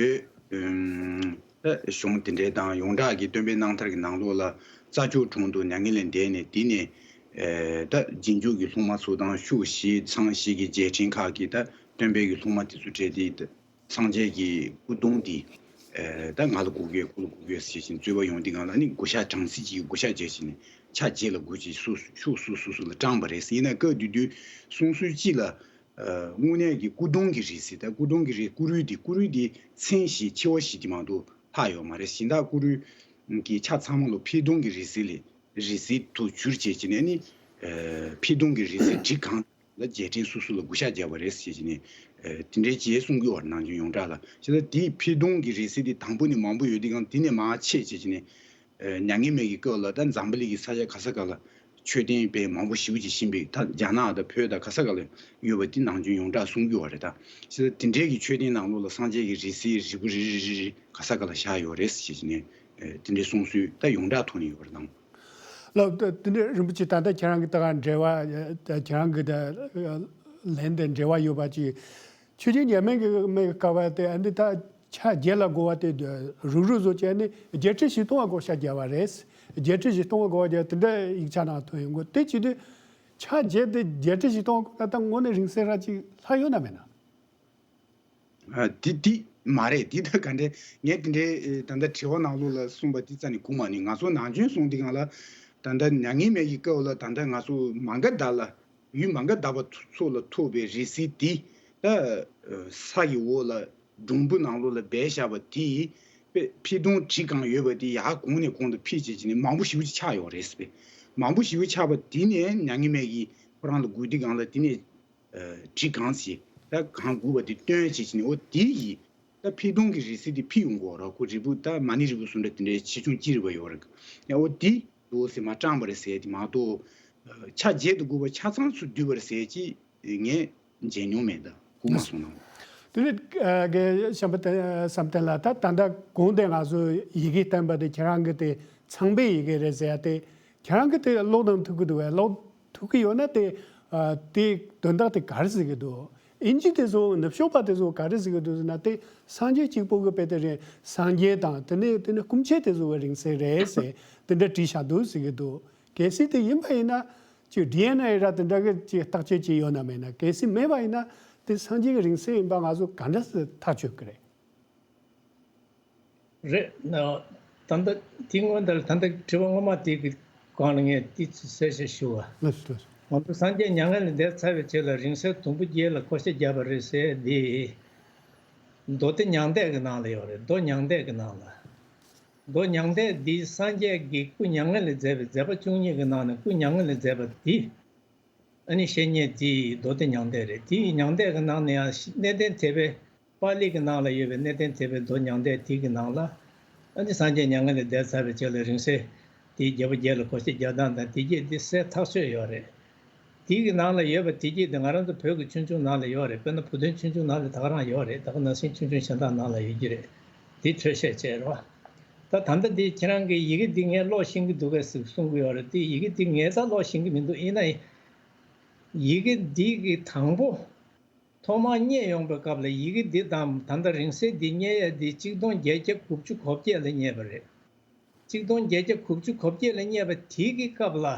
ཨམ་ད་གཞུང་དེ་འདྲའི་དང་ཡོངས་གྲགས་ཀྱི་སྟོན་པའི་རྣམ་ཐར་གྱི་ནང་ལོགས་ལ་རྩྭ་མཆོག་གྲོང་དུ་མྱ་ངན་ལས་འདས་ནས་དེ་ནས་ ཨེ་ད་རྗེས་འཇུག་གི་སློབ་མ་ཚོ་དང་ཤུགས་བཞི་ཚང་བཞི་གི་རྗེས་དྲན་ཁག་གི་ད་སྟོན་པའི་གི་སློབ་མ་དེ་ཚོ་གྲས་དེ་ད་སངས་རྒྱས་ཀྱི་སྐུ་གདུང་དེ་ཨེ་ད་ང་ལ་དགོས་གས་ཁོ་ལ་དགོས་གས་ཟེར་བཞིན་རྩོད་པ་ཡོང་དུས་སྒང་ལ་ནི་བགོ་བཤའ་གྲངས་ཚད་ཅིག་གི་བགོ་བཤའ་བྱས་བཞིན་ནས་ཕྱག་རྗེས་ལ་སྒུར་བྱས་སུ་ཤུགས་སུ་སུ་སུ་ལ་སྤྲང་པ་རེད། ཡིན་ན་སྐབས་དེ་དུས་གསུང་སྲོལ་གཅིག་ལ་ཨ་དངོས་གནས་ཀྱི་སྐུ་གདུང་གི་རིགས་སྲོལ་ད་སྐུ་གདུང་གི་རིགས་སྐུ་རུས་དེ་སྐུ་རུས་དེ་ཚན་བཞི་ཕྱེ་བ་བཞི་དེ་མ་གཏོགས་ལྷག་ཡོད་མ་རེད། གཞན་དག་སྐུ་རུས་ཀྱི་ཆ་ཚང་མ་ལོ་ཕྱེད་སྟོང་གི་རིགས་སྲོལ་ལས་རིགས་སྲོལ་དུ་གྱུར་བྱས་ཀྱི་ནས་ནི་ཨ་ཕྱེད་སྟོང་གི་རིགས་སྲོལ་བྲིས་གང་ལ་རྗེས་དྲན་སུ་སུ་ལ་དགུ་ཤ་བརྒྱབ་པ་རེད་ཟེར་གྱི་ནས་ཨ་དེ་འདྲའི་ཅེས་གསུང་གི་བར་ནང་ཆེན་ཡོངས་གྲགས་ལ་བྱས་ཙང་དེའི་ཕྱེད་སྟོང་གི་རིགས་སྲོལ་དེ་དང་པོ་ནས་མང་པོ་ཡོད་དེ་གང་དེ་ནས་མར་ཆད་བྱས་ཀྱི་ནས་ཨ་མྱ་ངན་མེད་ཀྱི་སྐབས་ལ་ད་འཛམ་བུ་གླིང་གི་ས་ཆ་ག་ས་ག་ལ་མཆོད་རྟེན་དཔེ་མང་པོ་ཞེ་པོ་ཅིག་བཞེངས་པའི་ད་རྒྱ་ནག་དང་བོད་དང་ག་ས་ག་ལ་ཡོད་པ་དེ་ནང་ཆེན་ཡོངས་གྲགས་གསུང་གི་བ་རེད་ད། བྱས་ཙང་དེ་འདྲའི་གི་མཆོད་རྟེན་ནང་ལོགས་ལ་སངས་རྒྱས་ཀྱི་རིགས་སྲོལ་རིལ་བུ་རིལ་རིལ་རིལ་རིལ་ག་ས་ག་ལ་བཞག་ཡོད་རེད་ཟེར་བྱས་ནས་ཨ་དེ་འདྲའི་གསུང་སྲོལ་ད་ཡོངས་གྲགས་ཐོག་ནས་ཡོད་པ་རེད་ད། ལགས། དེ་འདྲའི་རིན་པོ་ཆེ་ད་ལྟ་ཁྱེད་རང་གི་ད་ག་འབྲེལ་བ་ད་ཁྱེད་རང་གི་ད་ལན་དེ་འབྲེལ་བ་ཡོད་པ་ཅིག་ཆོས་རྒྱལ་མྱ་ངན་གྱི་མེད་ཀྱི་སྐབས་དེ་ཨ་འདི་ད་ཕྱག་རྗེས་ལ་དགོས་པ་དེ་རུག་རུག་བཟོ་བྱས་ནས་བརྒྱད་ཁྲི་བཞི་སྟོང་བ་བགོ་བཤའ་བརྒྱབ་པ་རེད། བརྒྱད་ཁྲི་བཞི་སྟོང་བ་བགོ་བ་བརྒྱབ་དེ་འདྲ་ཡིག་ཆ་ནང་ཐོན་ཡོང་གི་དེ་བྱེད་དུས་ཕྱག་རྗེས་དེ་བརྒྱད་ཁྲི་བཞི་སྟོང་བ་བགོ་ན་ད་དངོས་གནས་རིང་བསྲེལ་ར་ཅིག་ལྷག་ཡོད་ན་མེད་ན། ཨ་དེ་དེ་མ་རེད། དེ་ད་ག་འདྲས་ངས་དེ་འདྲའི་ཨེ་ད་ལྟ་དྲི་བ་ནང་ལོགས་ལ་གསུངས་པ་དེ་རྩ་ནས་གོ་མ་ནི་ང་ཚོ་ནང་ཆེན་སོང་དེ་གང་ལ་ད་ལྟ་མྱ་ངན་མེད་ཀྱི་སྐབས་ལ་ད་ལྟ་ང་ཚོ་མ་འགའ་ད་ལ་ཡུལ་མ་འགའ་ད་པ་ཚོ་ལ་ཐོབ་པའི་རིགས་སྲོལ་དེ་ད་ཨ་ས་ཡི་འོག་ལ་སྒྲོམ་བུ་ནང་ལོགས་ལ་སྦས་བཞག་པ་དེ་དཔེ་ཕྱེད་སྟོང་བྲིས་གང་ཡོད་པ་དེ་ཡར་གོང་ནས་གོང་དུ་འཕེལ་བྱས་བྱས་ནས་མང་པོ་ཞེ་པོ་ཅིག་ཆགས་ཡོད་རེད་ཟེར། མང་པོ་ཞེ་པོ་ཆགས་པ་དེ་ནས་མྱ་ངན་མེད་ཀྱི་ཁོ་རང་ལ་དགོས་དུས་གང་ལ་དེ་ནས་བྲིས་གང་ཞིག་ད་གང་དགོས་པ་དེ་སྟོན་བྱེད་ཀྱི་ནི་འོ་དེ་ཡིས་ད་ཕྱེད་སྟོང་གི་རིགས་སྲོལ་དེ་ཕྱེ་ཡོང་གི་ཡོད་རེད། ཁོ་རིལ་བུ་ད་མ་ཎི་རིལ་བུ་གསུམ་འདྲ་དེ་འདྲའི་ཆེ་ཆུང་ཅི་རིགས་པ་ཡོད་རེད། ཡང་འོ་དེ་འདུག་ཟེར་མ་སྤྲང་པ་རེད་ཟེར་དེ་མ་གཏོགས་ཕྱག་རྗེས་དུ་དགོས་པ་ཆ་ཚང་ཚུར་བསྡུས་པ་རེད་ཟེར་ཅིག་ངས་མཇལ་མྱོང་མེད་ད་གོ་མ་སོང་ན། དེ་ནི་ཨ་གི་བྱམས་པ་བསམ་གཏན་ལགས་ད་ད་ལྟ་གོང་དེ་ང་ཚོ་ཡི་གེ་བསྟན་པ་དེ་ཁྱེད་རང་གི་དེ་ཚངས་པའི་ཡི་གེ་རེད་ཟེར་ཡ་དེ། ཁྱེད་རང་གིས་དེ་ཀློག་དང་ཐུག་གི་འདུག་བས། ཀློག་ཐུབ་ཀྱི་ཡོད་ན་དེ་ཨ་དེ་དོན་དག་དེ་ག་རེ་ཟེར་གྱི་འདུག་ཨིན་ཇི་དེ་ཚོ་ནུབ་ཕྱོགས་པ་དེ་ཚོ་ག་རེ་ཟེར་གྱི་འདུག་ཟེར་ན་དེ་སངས་རྒྱས་གཅིག་པོ་གི་དཔེ་དེ་རེད། སངས་རྒྱས་དང་དེ་ནས་དེ་ནས་སྐུ་མཆེད་དེ་ཚོ་གི་རིང་བསྲེལ་རེད་ཟེར་དེ་འདྲ་བྲིས་བཞག་འདུག་ཟེར་གྱི་འདུག་གལ་སྲིད་དེ་ཡིན་པ་ཡིན་ན་ཅིག་ཌི་ཨེན་ཨེ་ར་དེ་འདྲ་གི་ཅིག་བརྟག་དཔྱད་ཅིག་ཡོད་ན་མེད་ན། གལ་སྲིད་མེད་པ་ཡིན་ན་དེ་སངས་རྒྱས་ཀྱི་རིང་བསྲེལ་ཡིན་པ་ང་ཚོ་ག་འདྲ་སེ་ཐག་གཅོད་ཀྱི་རེད། རེད། ད་ལྟ་དེ་སྔོན་དེར་ད་ལྟ་དྲི་བ་སྔོན་མ་དེ་གི་སྒང་ལ་ངས་དེ་གསལ་བཤད་ཞུ་བ། ལགས་སོ། ལགས་སོ། ང་ཚོ་སངས་རྒྱས་མྱ་ངན་ལས་འདས་ཚར་བའི་རྗེས་ལ་རིང་བསྲེལ་དུམ་བུ་བརྒྱད་ལ་བགོ་བཤའ་བརྒྱབ་པ་རེད་ཟེར་དེ། མདོ་སྡེ་མྱང་འདས་ཀྱི་ནང་ལ་ཡོད་རེད། མདོ་མྱང་འདས་ཀྱི་ནང་ལ། མདོ་མྱང་འདས་འདི་སངས་རྒྱས་ཀྱིས་སྐུ་མྱ་ངན་ལས་འདས་པའི་མཛད་པ་བཅུ་གཉིས་ཀྱི་ནང་ནས་སྐུ་མྱ་ངན་ལས་འདས་པ་འདི། ཨ་ནི་བཤེས་གཉེན་དེའི་མདོ་སྡེ་མྱང་འདས་རེད། དེའི་མྱང་འདས་ཀྱི་ནང་ནས་ཡང་གནས་བརྟན་དད་པའི་པཱ་ལི་གི་ནང་ལ་ཡོད་པའི་གནས་བརྟན་དད་པའི་མདོ་མྱང་འདས་དེ་གི་ནང་ལ། ཨ་ནི་སངས་རྒྱས་མྱ་ངན་ལས་འདས་ཚར་བའི་རྗེས་ལ་རིང་བསྲེལ་དེའི་བརྒྱད་པོ་བརྒྱད་ལ་བགོ་བཤའ་རྒྱག་སྟངས་དང་དེ་གྱད་དེ་གསལ་ཐག་ཆོད་ཡོད་རེད། དེ་གི་ནང་ལ་ཡོད་པ་དེ་གྱད་དེ་ང་རང་ཚོ་བོད་ཀྱི་ཆོས་འབྱུང་ནང་ལ་ཡོད་རེད། དཔེར་ན་བུ་སྟོན་ཆོས་འབྱུང་ནང་ལ་ད་ག་རང་ཡོད་རེད། ད་ག་ནང་བཞིན་ཆོས་འབྱུང་གཞན་དག་ནང་ལ་ཡོད་ཀྱི་རེད། དེ་འཕྲོས་བཤད་བྱས་རོགས། ད་ད་ལྟ་འདི་ཁྱེད་རང་གིས་ཡི་གེ་འདི་ངས་ཀློག་ཤེས་ཀྱི་འདུག་གས་ཟེར་གསུང་གི་ཡོད་རེད། དེ་ཡི་གེ་འདི་ངས་ད་ཀློག་ཤེས་ཀྱི་མི་འདུག་ཡིན་ན་ཡི་གེ་འདི་གི་དང་པོ་ཐོག་མར་རྙེད་ཡོང་པའི་སྐབས་ལ་ཡི་གེ་འདི་དང་ད་ལྟ་རིང་བསྲེལ་འདི་རྙེད་ཡས་འདི་གཅིག་སྟོང་བརྒྱད་བརྒྱ་དགུ་བཅུ་གོ་བརྒྱད་ལ་རྙེད་པ་རེད། གཅིག་སྟོང་བརྒྱད་བརྒྱ་དགུ་བཅུ་གོ་བརྒྱད་ལ་རྙེད་པ་དེ་གི་སྐབས་ལ།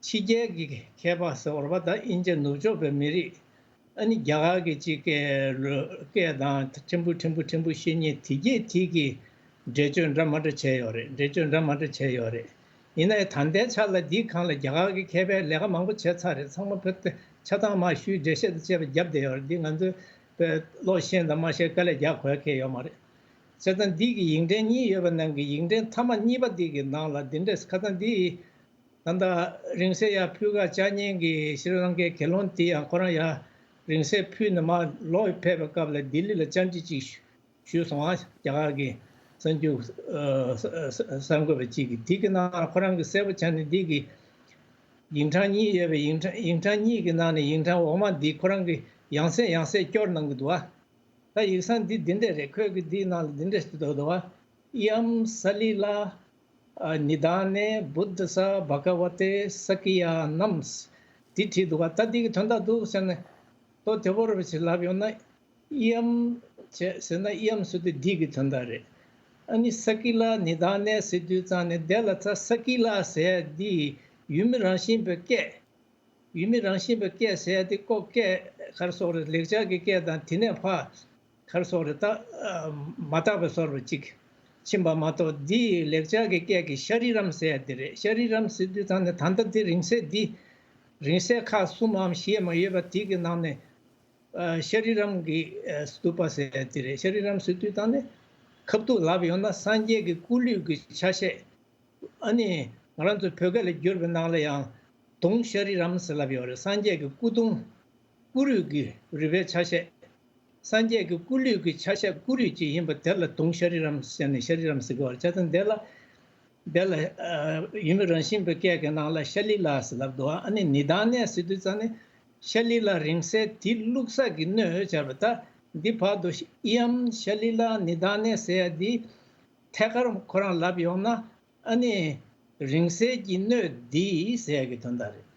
ཕྱི་རྒྱལ་གྱི་མཁས་པ་ཟེར་བ་རེད་པ། ད་དབྱིན་ཇི་ནུབ་ཕྱོགས་པའི་མི་རིགས། ཨ་ནི་རྒྱ་གར་གྱི་ཅིག་སྐད་ལོ་སྐད་དང་ཕྲན་བུ་ཕྲན་བུ་ཕྲན་བུ་བཤད་མཁན་དེ་གྱད་དེ་གིས་འགྲེལ་བརྗོད་འདྲ་མ་འདྲ་བྱས་ཡོད་རེད། འགྲེལ་བརྗོད་འདྲ་མ་འདྲ་བྱས་ཡོད་རེད། ཡིན་ན་ཡང་ད་ལྟའི་ཆ་ལ་འདིའི་སྒང་ལ་རྒྱ་གར་གྱི་མཁས་པས་ལས་ཀ་མང་པོ་བྱས་ཚར་རེད། ཚང་མ་བོད་དེ་ཆ་ཚང་མར་ཞུས་འགྲེལ་བཤད་དང་བཅས་པ་བརྒྱབ་བསྡད་ཡོད་རེད། འདི་ང་ཚོས་བོད་ཀློག་ཤེས་དང་མ་ཤེས་དཀའ་ལས་རྒྱག་དགོས་ཡ་གང་ཡང་ཡོད་མ་རེད། བྱས་ཙང་འདི་གི་ཡིག་ཕྲེང་གཉིས་ཡོད་པའི་ནང་གི་ཡིག་ཕྲེང་མཐའ་མ་གཉིས་པ་འདི་གི་ནང་ལ་འདི་འདྲས་ཁ་སང་འདི་ད་ལྟ་རིང་བསྲེལ་ཡར་ཕུལ་ག་བཅར་མཁན་གྱི་ཤྲི་ལང་ཀའི་དགེ་སློང་དེ་ཡང་ཁོ་རང་ཡར་རིང་བསྲེལ་ཕུལ་ནས་མར་ལོག་ཕེབས་པའི་སྐབས་ལ་ལྡི་ལི་ལ་བཅར་འདྲི་ཅིག་ཞུས་སོང་ཨ། རྒྱ་གར་གྱི་གསར་འགྱུར་ཨ་གསར་འགོད་པ་གཅིག་གིས་དེ་གི་ནང་ལ་ཁོ་རང་གིས་གསལ་པོ་བྱས་ནས་འདི་གི་ཡིག་ཕྲེང་གཉིས་ཡོད་པའི་ཡིག་ཕྲེང་ཡིག་ཕྲེང་གཉིས་ཀྱི་ནང་ནས་ཡིག་ཕྲེང་འོག་མ་འདི་ཁོ་རང་གིས་ཡང་སེ་ཡང་སེ་སྐྱོར་གནང་གི་འདུག་ཨ། ད་ཡིག་ཚང་འདི་འདི་འདྲས་རེད། ཁོས་གི་འདིའི་ནང་ལ་འདི་འདྲས་ཞིག་འདུག་འདུག་བ། ཨི་ཡམ་ས་ལི་ལ་ཨ་ནི་དཱ་ནེ་བུདྡྷ་ས་བྷ་ག་ཝ་ཏེ་ས་ཀི་ཡ་ནམ། འདི་བྲིས་འདུག་བ། ད་འདི་གི་དོན་དག་འདུག་ཟེར་ནས་ལྟོ་དེ་བོར་བ་ཞིག་ལབ་ཡོང་ན། ཨི་ཡམ་བྱས་ཟེར་ན་ཨི་ཡམ་ཟེར་དུས་འདི་གི་དོན་དག་རེད། ཨ་ནི་ས་ཀི་ལ་ནི་དཱ་ནེ་ཟེར་དུས་ཙང་ནས་དེ་ལ་ཚ་ས་ཀི་ལ་ཟེར་འདི། ཡུལ་མི་རང་བཞིན་པའི་སྐད། ཡུལ་མི་རང་བཞིན་པའི་སྐད་ཟེར་ཡ་དེ་ཀོ་སྐད་ག་རེ་ཟེར་དགོས་རེད། ལེགས་སྦྱར་གྱི་སྐད་དང་དེ་ནས་ཕར་ག་རེ་ཟེར་དགོས་རེད། ད་མ་དག་པའི་སོར་བ་གཅིག་ཕྱིན་པ་མ་གཏོགས། འདི་ལེགས་སྦྱར་གྱི་སྐད་ཀྱི་ཤ་རི་རམ་ཟེར་ཡ་དེ་རེད། ཤ་རི་རམ་ཟེར་དུས་ཙང་ནས་ད་ལྟ་འདི་རིང་བསྲེལ་འདི། རིང་བསྲེལ་ཁག་གསུམ་མམ་བཞི་མ་ཡོད་པ་དེ་གི་ནང་ནས། ཨ། ཤ་རི་རམ་གྱི་ཨ་སྟུ་པ་ཟེར་ཡ་དེ་རེད། ཤ་རི་རམ་ཟེར་དུས་ཙང་ནས་ཁ་ཐུག་ལབ་ཡོང་ན་སངས་རྒྱས་ཀྱི་སྐུ་ལུས་ཀྱི་ཆ་ཤས། ཨ་ནི་ང་རང་ཚོ་བོད་སྐད་ལ་བསྒྱུར་བའི་ནང་ལ་ཡང་དུང་ཤ་རི་རམ་ཟེར་ལབ་ཡོད་རེད། སངས་རྒྱས་ཀྱི་སྐུ་དུང་། སྐུ་རུས་ཀྱི་རུས་པའི་ཆ་ཤས། སངས་རྒྱས་ཀྱི་སྐུ་ལུས་ཀྱི་ཆ་ཤས་སྐུ་རུས་ཅིག་ཡིན་པ་དེ་ལ་དུང་ཤ་རི་རམ་ཟེར་ནས་ཤ་རི་རམ་ཟེར་གྱི་ཡོད་རེད། བྱས་ཙང་དེ་ལ། དེ་ལ་ཨ་ཡུལ་མི་རང་བཞིན་པའི་སྐད་ཀྱི་ནང་ལ་ཤ་ལི་ལ་ཟེར་ལབ་འདུག་ཨ་ནི་ནི་དཱ་ནེ་ཟེར་དུས་ཙང་ནས་ཤ་ལི་ལ་རིང་བསྲེལ་དེ་བླུགས་ས་གི་སྣོད་སྦྱར་བ། ད་འདི་བར་དུ་ཨི་ཡམ་ཤ་ལི་ལ་ནི་དཱ་ནེ་ཟེར་ཡ་འདི་ཐད་ཀར་ཁོ་རང་ལབ་ཡོང་ན། ཨ་ནི་རིང་བསྲེལ་གྱི་སྣོད་འདི་ཟེར་ཡ་གི་དོན་དག་རེད།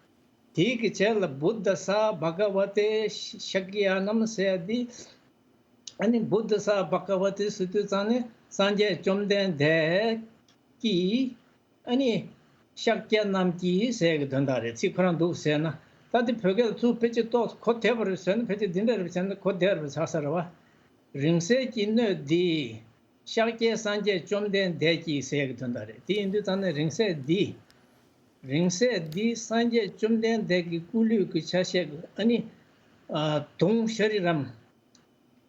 དེའི་གི་རྗེས་ལ་བུདྡྷ་ས་བྷ་ག་ཝ་ཏེ་ཤཱཀྱ་ནམ་ཟེར་ཡ་འདི། ཨ་ནི་བུདྡྷ་ས་བྷ་ག་ཝ་ཏི་ཟེར་དུས་ཙང་ནས་སངས་རྒྱས་བཅོམ་ལྡན་འདས་ཀྱིས། ཨ་ནི་ཤཱཀྱ་རྣམས་ཀྱིས་ཟེར་གྱི་དོན་དག་རེད། ཚིག་ཁོ་རང་འདུག་ཟེར་ན། ད་འདི་བོད་སྐད་ལ་ཚུར་ཕལ་ཆེར་ཏོག་གོ་བདེ་བ་རེད་ཟེར་ན། ཕལ་ཆེར་འདི་འདྲ་རེད་བྱས་ན་གོ་བདེ་བ་རེད་ཆགས་ས་རེད་བ། རིང་བསྲེལ་གྱི་སྣོད་འདི་ཤཱཀྱའི་སངས་རྒྱས་བཅོམ་ལྡན་འདས་ཀྱིས་ཟེར་གྱི་དོན་དག་རེད། དེ་ཡིན་དུས་ཙང་ནས་རིང་བསྲེལ་འདི། རིང་བསྲེལ་འདི་སངས་རྒྱས་བཅོམ་ལྡན་འདས་ཀྱི་སྐུ་ལུས་ཀྱི་ཆ་ཤས། ཨ་ནི་ཨ་དུང་ཤ་རི་རམ།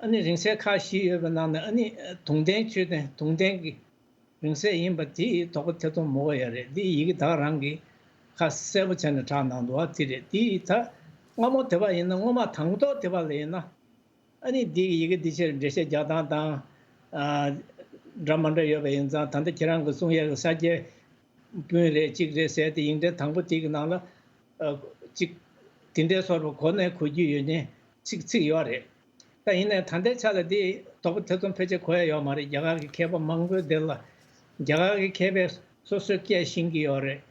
ཨ་ནི་རིང་བསྲེལ་ཁག་བཞི་ཡོད་པའི་ནང་ནས། ཨ་ནི་དུང་ལྡན་མཆོད་རྟེན། དུང་ལྡན་གྱི་རིང་བསྲེལ་ཡིན་པ་དེ་དོགས་པ་ཐེ་ཚོམ་མི་དགོས་ཡ་རེད། འདི་ཡི་གེ་ད་ག་རང་གིས་ཁ་གསལ་པོ་བྱས་ནས་བྲིས་གནང་འདུག་བ། དེ་རེད། དེ་ད་སྔ་མོ་དེ་བ་ཡིན་ན། སྔོན་མ་དང་ཐོག་དེ་བ་ལ་ཡིན་ན། ཨ་ནི་འདི་གི་ཡི་གེ་འདི་ཕྱིར་འགྲེལ་བཤད་རྒྱག་སྟངས་དང་ཨ་འདྲ་མ་འདྲ་ཡོད་པ་ཡིན་ཙང་། ད་ལྟ་ཁྱེད་རང་གིས་གསུང་ཡ་གི་ཤཱཀྱའི་སྤུན་རེད། གཅིག་རེད་ཟེར་དེ་ཡིག་ཕྲེང་དང་པོ་དེ་གི་ནང་ལ་ཨ་གཅིག་དེ་འདྲའི་སོར་བ་གོ་ནས་གོ་རྒྱུ་ཡོད་མཁན་ཚིག་ཚིག་ཡོད་རེད། ད་ཡིན་ནའི་ད་ལྟའི་ཆ་ལ་འདི་དོགས་པ་ཐེ་ཚོམ་ཕལ་ཆེར་གོ་ཡ་ཡོད་མ་རེད། རྒྱ་གར་གྱི་མཁས་པ་མང་པོས་འདིར་ལ། རྒྱ་གར་གྱི་མཁས་པས་སོ་སོའི་སྐད་ཤེས་ཀྱི་ཡོད་རེད།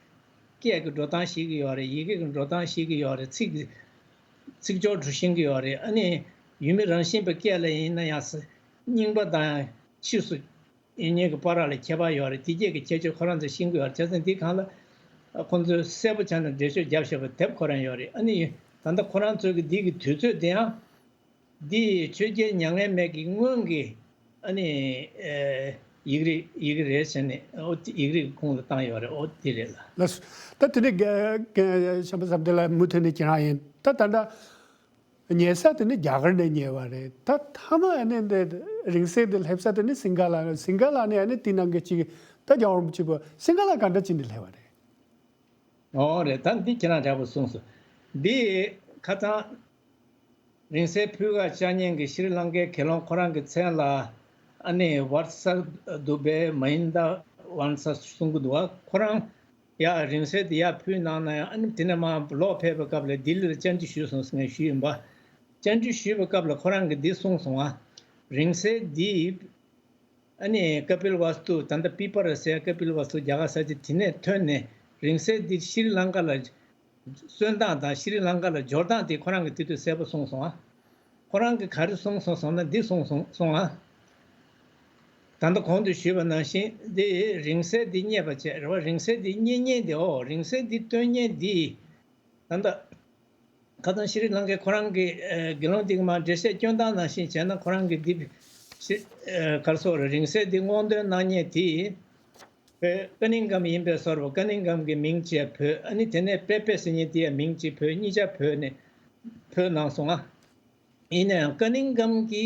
སྐད་ཀྱི་འགྲོ་སྟངས་ཤེས་ཀྱི་ཡོད་རེད། ཡི་གེ་གི་འགྲོ་སྟངས་ཤེས་ཀྱི་ཡོད་རེད། ཚིག་གི་ཚིག་སྦྱོར་འདྲ་ཤེས་ཀྱི་ཡོད་རེད། ཨ་ནི་ཡུལ་མི་རང་བཞིན་པའི་སྐད་ལ་ཡིན་ན་ཡང་ས་རྙིང་པ་དང་ཕྱིས་སུ་ཡིན་མཁན་གྱི་བར་ལ་ཁྱད་པར་ཡོད་རེད། དེ་སྐད་ཀྱི་ཁྱད་ཆོས་ཁོ་རང་ཚོས་ཤེས་ཀྱི་ཡོད་རེད། བྱས་ཙང་འདི་སྒང་ལ་ཁོང་ཚོས་གསལ་པོ་བྱས་ནས་འགྲེལ་བརྗོད་བརྒྱབ་བཞག་པའི་དེབ་ཁོ་རང་ཡོད་རེད། ཨ་ནི་ད་ལྟ་ཁོ་རང་ཚོའི་གི་འདི་གི་དུས་ཚོད་དེ་ཡང་། འདི་ཆོས་རྒྱལ་མྱ་ངན་མེད་ཀྱི་སྔོན་གྱི་ཨ་ནི་ཨེ་ཡིག་རིགས་ཡིག་རིགས་རེད་ཟེར་ནས། ཨོ་དེ་ཡིག་རིགས་ཁོང་ལ་བཏང་ཡོད་རེད། ཨོ་དེ་རེད་ལ། ལགས་སོ། ད་དེ་ནས་རྒན་རྒན་བྱམས་པ་བསམ་གཏན་ལགས། མུ་མཐུད་ནས་ཁྱེད་རང་ཡིན། ད་ད་ལྟ་ཉལ་ས་དེ་ནི་རྒྱ་གར་ནས་ཉལ་བ་རེད། ད་མཐའ་མ་ཨ་ནི་འདི་རིང་བསྲེལ་དེ་སླེབས་ས་དེ་ནི་སིང་ག་ལ། སིང་ག་ལ་ནས་ཨ་ནི་དེ་ནང་གི་གཅིག་ད་རྒྱལ་བ་རིན་པོ་ཆེ་བོད་སིང་ག་ལ་ག་འདྲ་ཅིག་ནས་སླེབས་པ་རེད། འོ་རེད། ད་འདི་ཁྱེད་རང་འདྲ་པོ་གསུངས་སོང་། འདི་ཁ་སང་རིང་བསྲེལ་ཕུལ་ག་བཅར་མཁན་གྱི་ཤྲི་ལང་ཀའི་དགེ་སློང་ཁོ་རང་གི་མཚན་ལ་ཨ་ནི་ཝཱ་ས་དུ་བེ་མ་ཧིན་ད་ཝཱན་ས་གསུང་གི་འདུག་བ། ཁོ་རང་ཡ་རིང་བསྲེལ་དེ་ཡར་ཕུལ་གནང་ན་ཡང་། ཨ་ནི་དེ་ནས་མར་ལོག་ཕེབས་པའི་སྐབས་ལ་ལྡི་ལིར་བཅར་འདྲི་ཞུས་སོང་ཟེར་ངས་ཞུས་ཡིན་པ། བཅར་འདྲི་ཞུས་པའི་སྐབས་ལ་ཁོ་རང་གིས་འདི་གསུངས་སོང་ང་། རིང་བསྲེལ་འདི་ཨ་ནི་ཀ་པིལ་ཝཱ་སྟུ། ད་ལྟ་པི་པར་ཟེར་ཀ་པིལ་ཝཱ་སྟུ་རྒྱ་གར་ས་ཆ་དེ་ནས་ཐོན་ནས། རིང་བསྲེལ་འདི་ཤྲི་ལང་ཀ་ལ་སོན་སྟངས་དང་ཤྲི་ལང་ཀ་ལ་འབྱོར་སྟངས་དེ་ཁོ་རང་གིས་དེ་དུས་གསལ་པོ་གསུངས་སོང་ང་། ཁོ་རང་གིས་ག་རེ་གསུངས་སོང་ཟེར་ན་འདི་གསུངས་སོང་སོང་ང་། ད་ལྟ་གོང་དུ་ཞུས་པ་ནང་བཞིན་འདི་རིང་བསྲེལ་འདི་རྙེད་པ་བྱས་རེད་བ། རིང་བསྲེལ་འདི་རྙེད་མཁན་འདི། འོ་རིང་བསྲེལ་འདི་སྟོན་མཁན་འདི་ད་ལྟ་ཁ་སང་ཤྲི་ལང་ཀའི་ཁོ་རང་གི་ཨ་དགེ་སློང་དེ་གི་མར་འགྲེལ་བཤད་སྐྱོན་སྟངས་ནང་བཞིན་བྱས་ན། ཁོ་རང་གི་འདི་ཤི་ཨ་ག་རེ་ཟེར་དགོས་རེད། རིང་བསྲེལ་འདི་སྔོག་འདོན་གནང་མཁན་དེ་བོད་ཀ་ནིང་ཀམ་ཡིན་པའི་བཟོ་འདྲ་བོ། ཀ་ནིང་ཀམ་གི་མིང་བྱས་བོད། ཨ་ནི་དེ་ནས་པེ་པེ་ཟེར་མཁན་དེ་ཡང་མིང་བྱས་བོད། གཉིས་ཆ་བོད་ནས་བོད་གནང་སོང་ང་། ཡིན་ནའང་ཀ་ནིང་ཀམ་གྱི་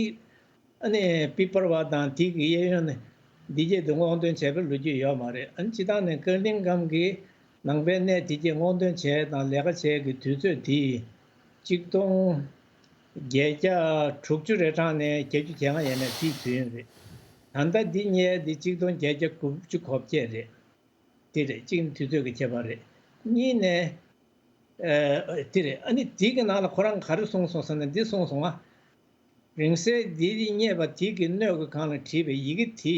ཨ་ནི་པི་པར་བ་དང་དེ་གི་གཡས་གཡོན་ནས་འདི་སྐད་དུ་སྔོག་འདོན་བྱས་པའི་ལོ་རྒྱུས་ཡོད་མ་རེད། ཨ་ནི་སྤྱིར་བཏང་ནས་ཀ་ནིང་ཀམ་གྱི་ནང་པའི་གནས་དེ་སྐད་སྔོག་འདོན་བྱས་དང་ལས་ཀ་བྱས་ཀྱི་དུས་ཚོད་དེ་ཆིག་སྟོང་བརྒྱད་བརྒྱ་དྲུག་ཅུ་རེ་གྲངས་ནས་བརྒྱད་ཅུ་གྱ་ལྔ་ཡན་ལ་དེའི་དུས་ཡུན་རེད། ད་ལྟ་འདི་རྙེད་འདི་ཆིག་སྟོང་བརྒྱད་བརྒྱ་དགུ་བཅུ་གོ་བརྒྱད་རེད། དེ་རེད། གཅིག་ནི་དུས་ཚོད་ཀྱི་ཁྱད་པར་རེད། གཉིས་ནས་ཨ་དེ་རེད། ཨ་ནི་དེ་གི་ནང་ལ་ཁོ་རང་ག་རེ་གསུངས་སོང་ཟེར་ན་འདི་གསུངས་སོང་ང་། རིང་བསྲེལ་འདི་རྙེད་པ་དེ་གི་སྣོད་ཀྱི་སྒང་ལ་བྲིས་པའི་ཡི་གེ་དེ་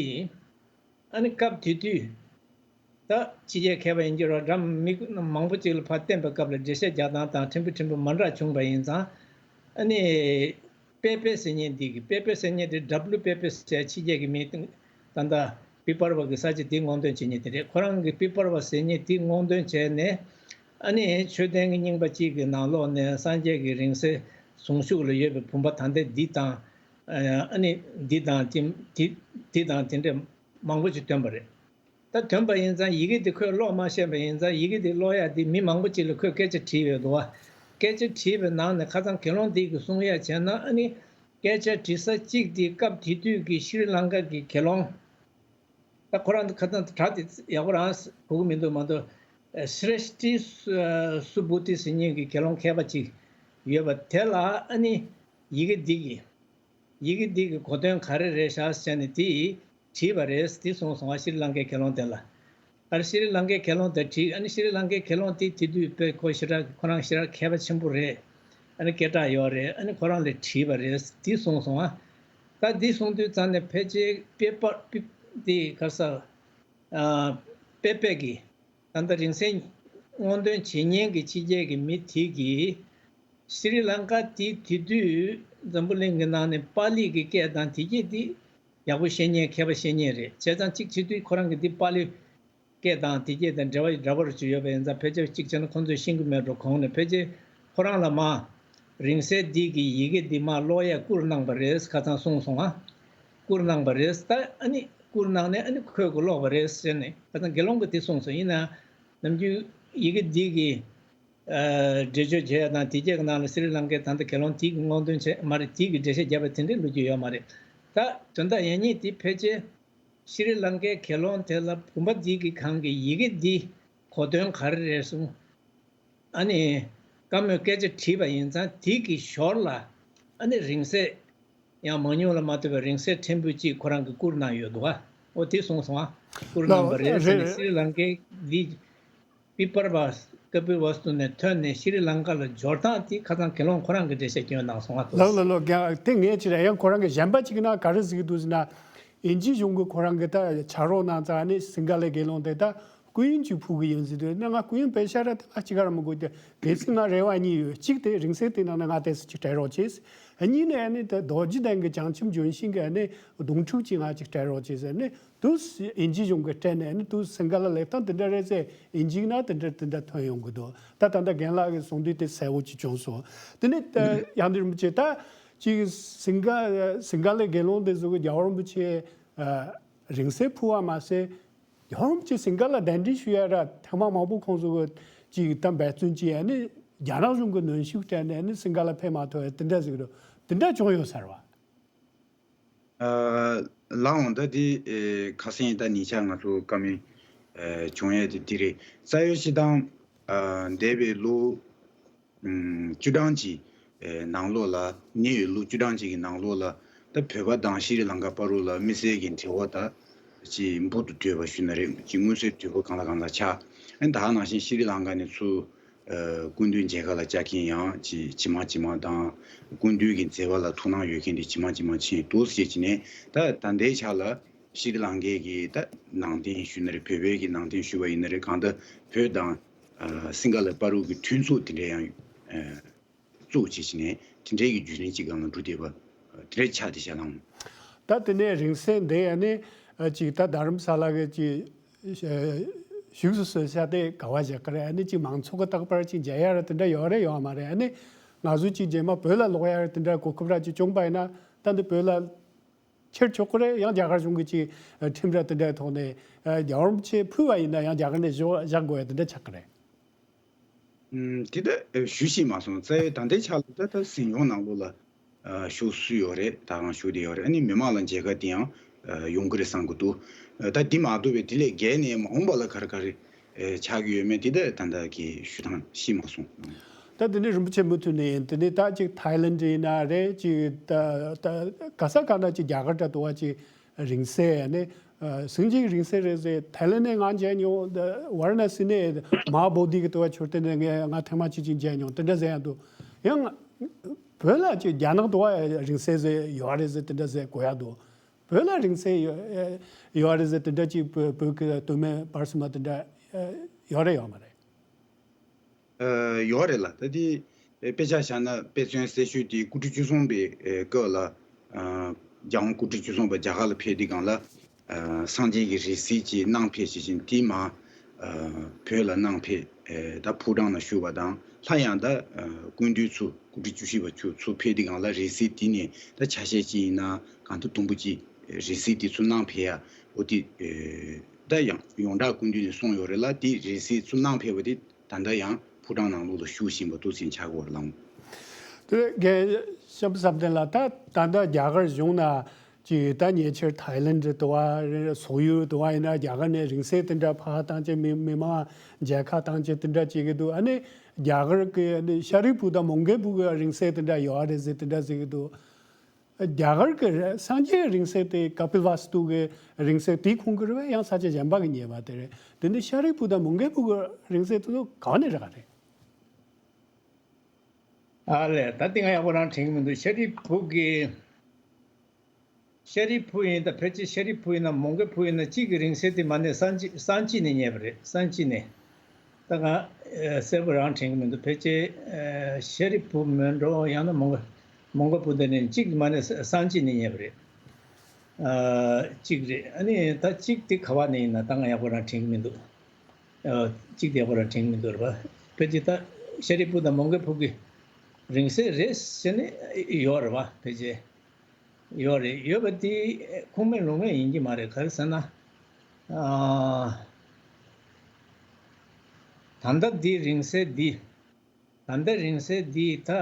ཨ་ནི་སྐབས་དེ་དུས་ད་ཕྱི་རྒྱལ་མཁས་པ་ཡིན་གྱི་རེད་བ། མི་མང་པོ་ཅིག་ལ་ཕར་བསྟན་པའི་སྐབས་ལ་འགྲེལ་བཤད་རྒྱག་སྟངས་དང་ཕྲན་བུ་ཕྲན་བུ་མ་འདྲ་བྱུང་བ་ཡིན་ཙང་། ཨ་ནི་པེ་པེ་ཟེར་མཁན་འདི་གི། པེ་པེ་ཟེར་མཁན་དེ་ཌབ་ལུ་པེ་པེ་ཟེར་ཕྱི་རྒྱལ་གྱི་མིང་ད་ལྟ་ པི་པར་བ་གི་ས་བཅད་དེ་སྔོག་འདོན་བྱེད་མཁན་དེ་རེད། ཁོ་རང་གི་པི་པར་བ་ཟེར་མཁན་དེ་སྔོག་འདོན་བྱས་ནས། ཨ་ནི་མཆོད་རྟེན་གྱི་རྙིང་པ་གཅིག་གི་ནང་ལོགས་ནས་སངས་རྒྱས་ཀྱི་རིང་བསྲེལ་གཟུངས་གཞུག་ལ་ཡོད་པའི་བུམ་པ་ད་ལྟ་འདི་དང་། ཨ་ནི་འདི་དང་དེ་འདི་འདི་དང་དེ་འདྲ་མང་པོ་ཞིག་ཐོན་པ་རེད། ད་ཐོན་པ་ཡིན་ཙང་ཡི་གེ་འདི་ཁོས་ཀློག་མ་ཤེས་པ་ཡིན་ཙང་ཡི་གེ་འདི་ཀློག་ཡ་འདི་མི་མང་པོ་ཅིག་ལ་ཁོས་སྐད་ཆ་དྲིས་ཡོད་འདུག་བ། སྐད་ཆ་དྲིས་པའི་ནང་ནས་ཁ་སང་དགེ་སློང་འདི་གིས་གསུང་ཡ་བྱས་ན། ཨ་ནི་སྐད་ཆ་དྲི་ས་གཅིག་འདི་སྐབས་དེ་དུས་ཀྱི་ཤྲི་ལང་ཀ་གི་དགེ་སློང་། ད་ཁོ་རང་ཁ་སང་དྲ་དེ་ཡག་པོ་རང་གོ་གི་མི་འདུག་མ་གཏོགས། སྲེ་ཤྟི་སུ་བུ་ཏི་ཟེར་མཁན་གྱི་དགེ་སློང་མཁས་པ་ཅིག་ཡོད་པ་དེ་ལ། ཨ་ནི་ཡི་གེ་འདི་གི་ཡི་གེ་འདི་གི་གོ་དོན་ག་རེ་རེད་ཤག་ཟེར་ནས་དེ་དྲིས་པ་རེད། དེ་གསུངས་སོང་བ། ཤྲི་ལང་ཀའི་དགེ་སློང་དེ་ལ། ཨ་ནི་ཤྲི་ལང་ཀའི་དགེ་སློང་དེ་དྲིས། ཨ་ནི་ཤྲི་ལང་ཀའི་དགེ་སློང་དེ་དེ་དུས་དཔེ་ཁོ་ཞེ་དྲག་ཁོ་རང་ཞེ་དྲག་མཁས་པ་ཆེན་པོ་རེད། ཨ་ནི་སྐད་གྲགས་ཡོད་རེད། ཨ་ནི་ཁོ་རང་ལ་དྲིས་པ་རེད། དེ་གསུངས་སོང་བ། ད་འདི་གསུང་དུས་ཙམ་ནས་ཕལ་ཆེར་པེ་པར་པི་འདི་ག་ས་ཨ་པེ་པེ་གི་ད་ལྟ་རིང་བསྲེལ་སྔོག་འདོན་བྱེད་མཁན་གྱི་ཕྱི་རྒྱལ་གྱི་མི་དེ་གིས་ཤྲི་ལང་ཀ་དེ་དེ་དུས་འཛམ་བུ་གླིང་གི་ནང་ནས་པཱ་ལི་གི་སྐད་དང་དེ་སྐད་དེ་ཡག་པོ་ཤེས་མཁན་མཁས་པ་ཤེས་མཁན་རེད། བྱས་ཙང་གཅིག་བྱེད་དུས་ཁོ་རང་གི་འདི་པཱ་ལི་སྐད་དང་དེ་སྐད་དང་འབྲེལ་བ་འདྲ་པོ་ཅིག་ཡོད་པ་ཡིན་ཙང་། ཕལ་ཆེར་གཅིག་བྱས་ན་ཁོང་ཚོས་ཤེས་ཀྱི་མེད་འགྲོ། གོང་ནས་ཕལ་ཆེར་ཁོ་རང་ལ་མར་རིང་བསྲེལ་འདི་གི་ཡི་གེ་འདི་མར་ཀློག་ཡས་བསྐུར་གནང་པ་རེད། ཁ་སང་གསུངས་སོང་ང་། བསྐུར་གནང་པ་རེད། ད་ཨ་ནི་བསྐུར་གནང་ནས་ཨ་ནི་ཁོས་ཀྱིས་ཀློག་པ་རེད་ཟེར་ནས། ཁ་སང་དགེ་སློང་གིས་དེ་གསུངས་སོང་། ཡིན་ནའང་ནམ་རྒྱུན་ཡི་གེ་འདི་གི་ཨ་འགྲེལ་བརྗོད་བྱས་ཡ་དང་དེ་སྐད་ཀྱི་ནང་ལ་སི་རི་ལང་ཀའི་ད་ལྟ་དགེ་སློང་དེ་གིས་སྔོག་འདོན་བྱས་མ་རེད། དེ་གི་འགྲེལ་བཤད་བརྒྱབ་པ་དེ་འདྲའི་ལོ་རྒྱུས་ཡོད་མ་རེད། ད་དོན་དག་ཡང་སྙིང་དེ་ཕལ་ཆེར་ཤྲི་ལང་ཀའི་དགེ་སློང་དེ་ལ་བུམ་པ་འདི་གི་སྒང་གི་ཡི་གེ་འདི་གོ་དོན་ག་རེ་རེད་གསུངས། ཨ་ནི་བཀའ་མོལ་སྐད་ཆ་དྲིས་པ་ཡིན་ཙང་དེ་གི་ཞོར་ལ་ཨ་ནི་རིང་བསྲེལ་ཡང་མང་ཉུང་ལ་མ་ལྟོས་པའི་རིང་བསྲེལ་ཕྲན་བུ་གཅིག་ཁོ་རང་གིས་བསྐུར་གནང་ཡོད་འདུག་ག། འོ་དེ་གསུངས་སོང་ང་། བསྐུར་གནང་པ་རེད་ཟེར་ནས། ལགས་སི་རི་ལང་ཀའི་འདི་པི་པར་བ་ཀ་པི་ཝ་སྟུ་ནས་ཐོན་ནས་ཤྲི་ལང་ཀ་ལ་འབྱོར་སྟངས་དེ་ཁ་སང་དགེ་སློང་ཁོ་རང་གིས་འགྲེལ་བཤད་སྐྱོན་གནང་སོང་ང་། ལགས་ལགས་ལགས། དེ་ངས་ཅི་རེད། ཡང་ཁོ་རང་གི་གཞན་པ་གཅིག་ན་ག་རེ་ཟེར་གྱི་འདུག་ཟེར་ན། དབྱིན་ཇི་གཞུང་གི་ཁོ་རང་གི་ད་ཕྱག་རོགས་གནང་ཙང་ནི་སིང་ག་ལའི་དགེ་སློང་དེ་ད་སྐུ་ཡོན་གཅིག་ཕུལ་གི་ཡིན་ཟེར་དུས་ནི། ང་སྐུ་ཡོན་བེད་ཤ་ར་དེ་ང་གཅིག་ག་ར་མི་དགོས་ཏེ། གལ་སྲིད་ང་རེ་བ་གཉིས་ཡོད། གཅིག་དེ་རིང་བསྲེལ་དེ་ནང་ནས་ང་དེ་ཚོ་གཅིག་སྤྲད་རོགས་བྱེད། གཉིས་ནས་ནི་ད་རྡོ་རྗེ་གདན་གྱི་བྱང་ཆུབ་ལྗོན་ཤིང་གི་ནི་སྡོང་ཕྲུག་གཅིག་ང་གཅིག་སྤྲད་རོགས་བྱེད་ཟེར་ནི། དུ་དབྱིན་ཇི་གཞུང་གིས་སྤྲད་ནས་ནི་དུ་སིང་ག་ལ་ལབ་སྟངས་དེ་འདྲ་རེད་ཟེར། དབྱིན་ཇི་ན་དེ་འདྲ་དེ་འདྲ་ཐོན་ཡོང་གི་འདུག། ད་ད་ལྟ་རྒན་ལགས་ཀྱིས་གསུངས་དུས་དེ་གསལ་བོ་ཅིག་བྱུང་སོང་། དེ་ནས་ད་ཡང་དེ་རིན་པོ་ཆེ་ད་ཅིག་སིང་ག་སིང་ག་ལའི་དགེ་སློང་དེ་ཚོ་གིས་རྒྱལ་བ་རིན་པོ་ཆེ་ཨ་རིང་བསྲེལ་ཕུལ་བ་མ་ཟད། རྒྱལ་བ་རིན་པོ་ཆེ་སིང་ག་ལ་གདན་འདྲེན་ཞུ་ཡ་ར་ཐེངས་མ་མང་པོ་ཁོང་ཚོ་གིས་ཅིག་ད་འབད་བརྩོན་ཅིག་ཡ་ནི་རྒྱ་ནག་གཞུང་གིས་གནོན་ཤུགས་སྤྲད་ནས་ནི་སིང་ག་ལ་ཕེབས་མ་ཐུབ་ཡ་དེ་འདྲ་ཟེར་གི་འདུག། དེ་འདྲ་བྱུང་ཡོད་ས་རེད་བ། ཨ་ལགས་འོང་། ད་དེ་ཨེ་ཁ་སང་ད་ཉེ་ཆར་ང་ཚོ་བཀའ་མོལ་ཨེ་བྱུང་ཡས་དེ་དེ་རེད། རྩ་བའི་སྤྱིར་བཏང་ཨ་འདས་པའི་ལོ་ཨམ་བཅུ་གྲངས་ཀྱི་ཨེ་ནང་ལོགས་ལ། ཉེ་བའི་ལོ་བཅུ་གྲངས་ཀྱི་ནང་ལོགས་ལ་ད་བོད་པ་དང་ཤྲི་ལང་ཀ་བར་དུ་ལ་དམིགས་བསལ་གྱི་འབྲེལ་བ་ད་ཅིག་འབུར་དུ་དོད་པ་ཞུ་ན་རེད། ཅིག་མངོན་གསལ་དོད་པོ་གང་ལ་གང་ལ་ཆགས། ཨ་ནི་ད་ག་ནང་བཞིན་ཤྲི་ལང་ཀ་ནས་ཚུར་ཨ་སྐུ་མདུན་མཇལ་ཁ་ལ་བཅར་མཁན་ཡང་ཅིག་ཇི་མ་ཇི་མ་དང་། སྐུ་མདུན་གྱི་མཛད་པ་ལ་ཐུགས་སྣང་ཡོད་མཁན་དེ་ཇི་མ་ཇི་མ་ཕྱིན་འདུག་ཟེར་བྱས་ནས། ད་ད་ལྟའི་ཆ་ལ་ཤྲི་ལང་ཀའི་གི་ད་ནང་རྟེན་ཞུ་ན་རེད། བོད་པའི་གི་ནང་རྟེན་ཞུ་བ་ཡིན་ན་རེད། གང་ལྟར་བོད་དང་ཨ་སིང་ག་ལ་བར་དུ་གི་མཐུན་ཚོགས་དེ་འདྲ་ཡང་ཨ་བཙུགས་བྱས་བྱས་ནས་དེ་འདྲའི་གི་བརྒྱུད་རིམ་ཅིག་སྒང་ལ་འགྲོ་བསྡད་པ་དེ་འདྲ་ཆགས་བསྡད་ཤག་ལགས། ད་དེ་ནས་རིང་བསྲེལ་འདི་ཨ་ནི་ཨ་ཅིག་ད་རྡ་རམ་ས་ལ་གི་ཅིག་ཨ་བཞུགས་སུ་གསོལ་ས་དེ་ག་བ་བཞག་གི་རེད། ཨ་ནི་ཅིག་མང་ཚོགས་ཀྱི་རྟག་པར་ཅིག་མཇལ་ཡ་ར་དེ་འདྲ་ཡོད་རེད་ཡོད་མ་རེད། ཨ་ནི་ང་ཚོ་ཅིག་རྗེས་མ་བོད་ལ་ལོག་ཡ་ར་དེ་འདྲ་གོ་སྐབས་ར་ཅིག་བྱུང་པ་ཡིན་ན། ད་འདི་བོད་ལ་ཁྱེར་ཆོག་གི་རེད། ཡང་རྒྱ་གར་གཞུང་གི་ཅིག་ཁྲིམས་ར་དེ་འདྲའི་ཐོག་ནས་ཨ་རྒྱལ་བ་རིན་པོ་ཆེ་ཕུལ་བ་ཡིན་ན་ཡང་རྒྱ་གར་ནས་བཞག་བཞག་དགོས་ཡ་དེ་འདྲ་ཆགས་ཀྱི་རེད། ཨུམ། དེ་ལྟར་ཞུ་ཤེས་མ་སོང་། རྩ་བའི་ད་ལྟའི་ཆ་ལ་ད་ལྟ་གཟིམ་ཆུང་ནང་ལོགས་ལ་ཨ་བཞུགས་སུ་ཡོད་རེད། ད་གང་བཞུགས་བསྡད་ཡོད་རེད། ཨ་ནི་མི་མང་ལ་མཇལ་ཁ་དེ་ཡང་ཨ་ཡོང་གི་རེད་བསམ་གི་འདུག། ཨ་ད་འདི་མ་གཏོགས་པའི་དེ་ལས་བརྒལ་ནས་མ་འོངས་པ་ལ་ག་རེ་ག་རེ་ཨ་ཆགས་ཀྱི་ཡོད་མེད་དེ་ད་ད་ལྟ་གི་ཞུ་སྟངས་ཤེས་མ་སོང་། ད་དེ་ནས་རིན་པོ་ཆེ་མུ་མཐུད་ནས་ཡིན། དེ་ནས་ད་ཅིག་ཐའི་ལེན་ཌི་ཡིན་ན་རེད། ཅིག་ད་ད་ག་ས་ག་ན་ཅིག་རྒྱ་གར་འདྲ་འདུག་བ། ཅིག་རིང་བསྲེལ་ནི་ཨ་སེང་ཆེན་གྱི་རིང་བསྲེལ་རེད་ཟེར། ཐའི་ལེན་ཌི་ནས་ང་མཇལ་མྱོང་། ད་ཝ་ར་ཎ་སི་ནས་མ་ཧཱ་བོ་དྷི་གི་འདུག་བ། མཆོད་རྟེན་ནས་ང་ང་ཐེངས་མ་གཅིག་ཅིག་མཇལ་མྱོང་། དེ་འདྲ་ཟེར་ཡ་འདུག། ཡང་བོད་ལ་ཅིག་རྒྱ་ནག་འདུག་བ། རིང་བསྲེལ་ཟེར་ཡོད་རེད་ཟེར་དེ་འདྲ་ཟེར་གོ་ཡ་འདུག། བོད་ལ་རིང་བསྲེལ་ཡོད་ཡོད་རེད་ཟེར་དེ་འདྲ་ཅིག་བོད་བོད་ཀྱི་སྟོད་སྨད་བར་གསུམ་མ་དེ་འདྲ་ཡོད་རེད་ཡོད་མ་རེད། ཨ་ཡོད་རེད་ལགས། ད་དེ་དཔེ་ཆ་བཞག་ན་དཔེ་མཚོན་གསལ་ཤོས་དེ་སྐུ་ཕྲེང་བཅུ་གསུམ་པའི་ཨ་སྐབས་ལ་ཨ་རྒྱལ་དབང་སྐུ་ཕྲེང་བཅུ་གསུམ་པ་རྒྱ་གར་ལ་ཕེབས་དུས་སྒང་ལ་ཨ་ ཨ་སངས་རྒྱས་ཀྱི་རིང་བསྲེལ་ཅིག་གནང་ཕེབས་ཞེས་བཞིན་དེ་མ་ཨ་བོད་ལ་གནང་ཕེབས། ཨེ་ད་ཕོ་བྲང་ནང་བཞུགས་པ་དང་། སླར་ཡང་ད་ཨ་སྐུ་མདུན་ཚུ་སྐུ་ཕྲེང་བཅུ་བཞི་པ་ཚུ་ཚུར་ཕེབས་དུས་སྒང་ལ་རིང་བསྲེལ་དེ་ནས་ད་ཆ་ཤས་ཅིག་ཡིན་ན་གང་ལྟར་དུམ་བུ་ཅིག་རིང་བསྲེལ་དེ་ཚུ་གནང་ཕེབས་ཡ། འོ་དེ་ཨེ་ད་ཡང་ཡོངས་གྲགས་སྐུ་མདུན་ནས་གསུངས་ཡོད་རེད་ལ། དེ་རིང་བསྲེལ་ཚུ་གནང་ཕེབས་པ་དེ་ད་ལྟ་ཡང་ཕོ་བྲང་ནང་ལོགས་ལ་བཞུགས་བཞིན་པ་འདུག་ཟེར་ཆགས་ཀྱི་ཡོད་རེད་ལགས། དེ་རྒན་བྱམས་པ་བསམ་གཏན་ལགས། ད་ད་ལྟ་རྒྱ་གར་གཞུང་ན་ཅིག་ད་ཉེ་ཆར་ཐའི་ལེན་ཌི་དུ་བ་རེད། སོག་ཡུལ་དུ་བ་ཡིན་ན་རྒྱ་གར་ནས་རིང་བསྲེལ་དེ་འདྲ་ཕར་བཏང་བྱས། མི་མི་མང་མཇལ་ཁ་བཏང་བྱས་དེ་འདྲ་བྱེད་ཀྱི་འདུག་ཨ་ནི་རྒྱ་གར་གྱི་ཨ་ནི་ཤཱ་རིའི་བུ་དང་མོའུ་འགལ་བུ་གི་རིང་བསྲེལ་དེ་འདྲ་ཡོད་རེད་ཟེར་དེ་འདྲ་ཟེར་གྱི་འདུག་རྒྱ་གར་གྱི་སངས་རྒྱས་རིང་བསྲེལ་དེ་ཀ་པིལ་ཝ་སྟུ་གི་རིང་བསྲེལ་དེ་ཁོང་གི་རེད་པས། ཡང་ས་ཆ་གཞན་པ་གི་ཉེས་པ་དེ་རེད། དེ་ནི་ཤཱ་རིའི་བུ་དང་མོའུ་འགལ་བུ་གི་རིང་བསྲེལ་དེ་ཚོ་ག་ནས་རག་རེད། ཨ་ལས། ད་དེ་སྒང་ཡག་པོ་རང་དྲན་གྱི་མི་འདུག་ཤཱ་རིའི་བུ་གི་ཤཱ་རིའི་བུ་ཡིན་ད། ཕལ་ཆེར་ཤཱ་རིའི་བུ་ཡིན་ན་མོའུ་འགལ་བུ་ཡིན་ན་གཅིག་གི་རིང་བསྲེལ་དེ་མ་ནས་སང་ཅི་སང་ཅི་ནས་རྙེད་པ་རེད། སང་ཅི་ནས། ད་ང་ཨེ་གསལ་པོ་རང་དྲན་གྱི་མི་འདུག་ཕལ་ཆེར་ཨེ་ཤཱ་རིའི་བུ་མོན་གྲོ་ཡང་ན་མོའུ་འགལ་མོའུ་འགལ་བུ་དེ་ནས་གཅིག་མ་ནས་སང་ཅི་ནས་རྙེད་པ་རེད། ཨ་གཅིག་རེད། ཨ་ནི་ད་གཅིག་དེ་ག་བ་ནས་ཡིན་ན་ད་ང་ཡག་པོ་རང་དྲན་གྱི་མི་འདུག་ཨ་གཅིག་དེ་ཡག་པོ་རང་དྲན་གྱི་མི་འདུག་རེད་པ། ཕལ་ཆེར་ད་ཤཱ་རིའི་བུ་དང་མོའུ་འགལ་བུ་གི་རིང་བསྲེལ་རེད་ཟེར་ནས་ཡོད་རེད་པ། ཕལ་ཆེར་ཡོད་རེད། ཡོད་པ་དེ་ཁུངས་མེད་ལུང་མེད་ཡིན་གྱི་མ་རེད། ག་རེ་ཟེར་ན། ཨ་ད་ལྟ་འདི་རིང་བསྲེལ་འདི། ད་ལྟ་རིང་བསྲེལ་འདི་ད་ཨ་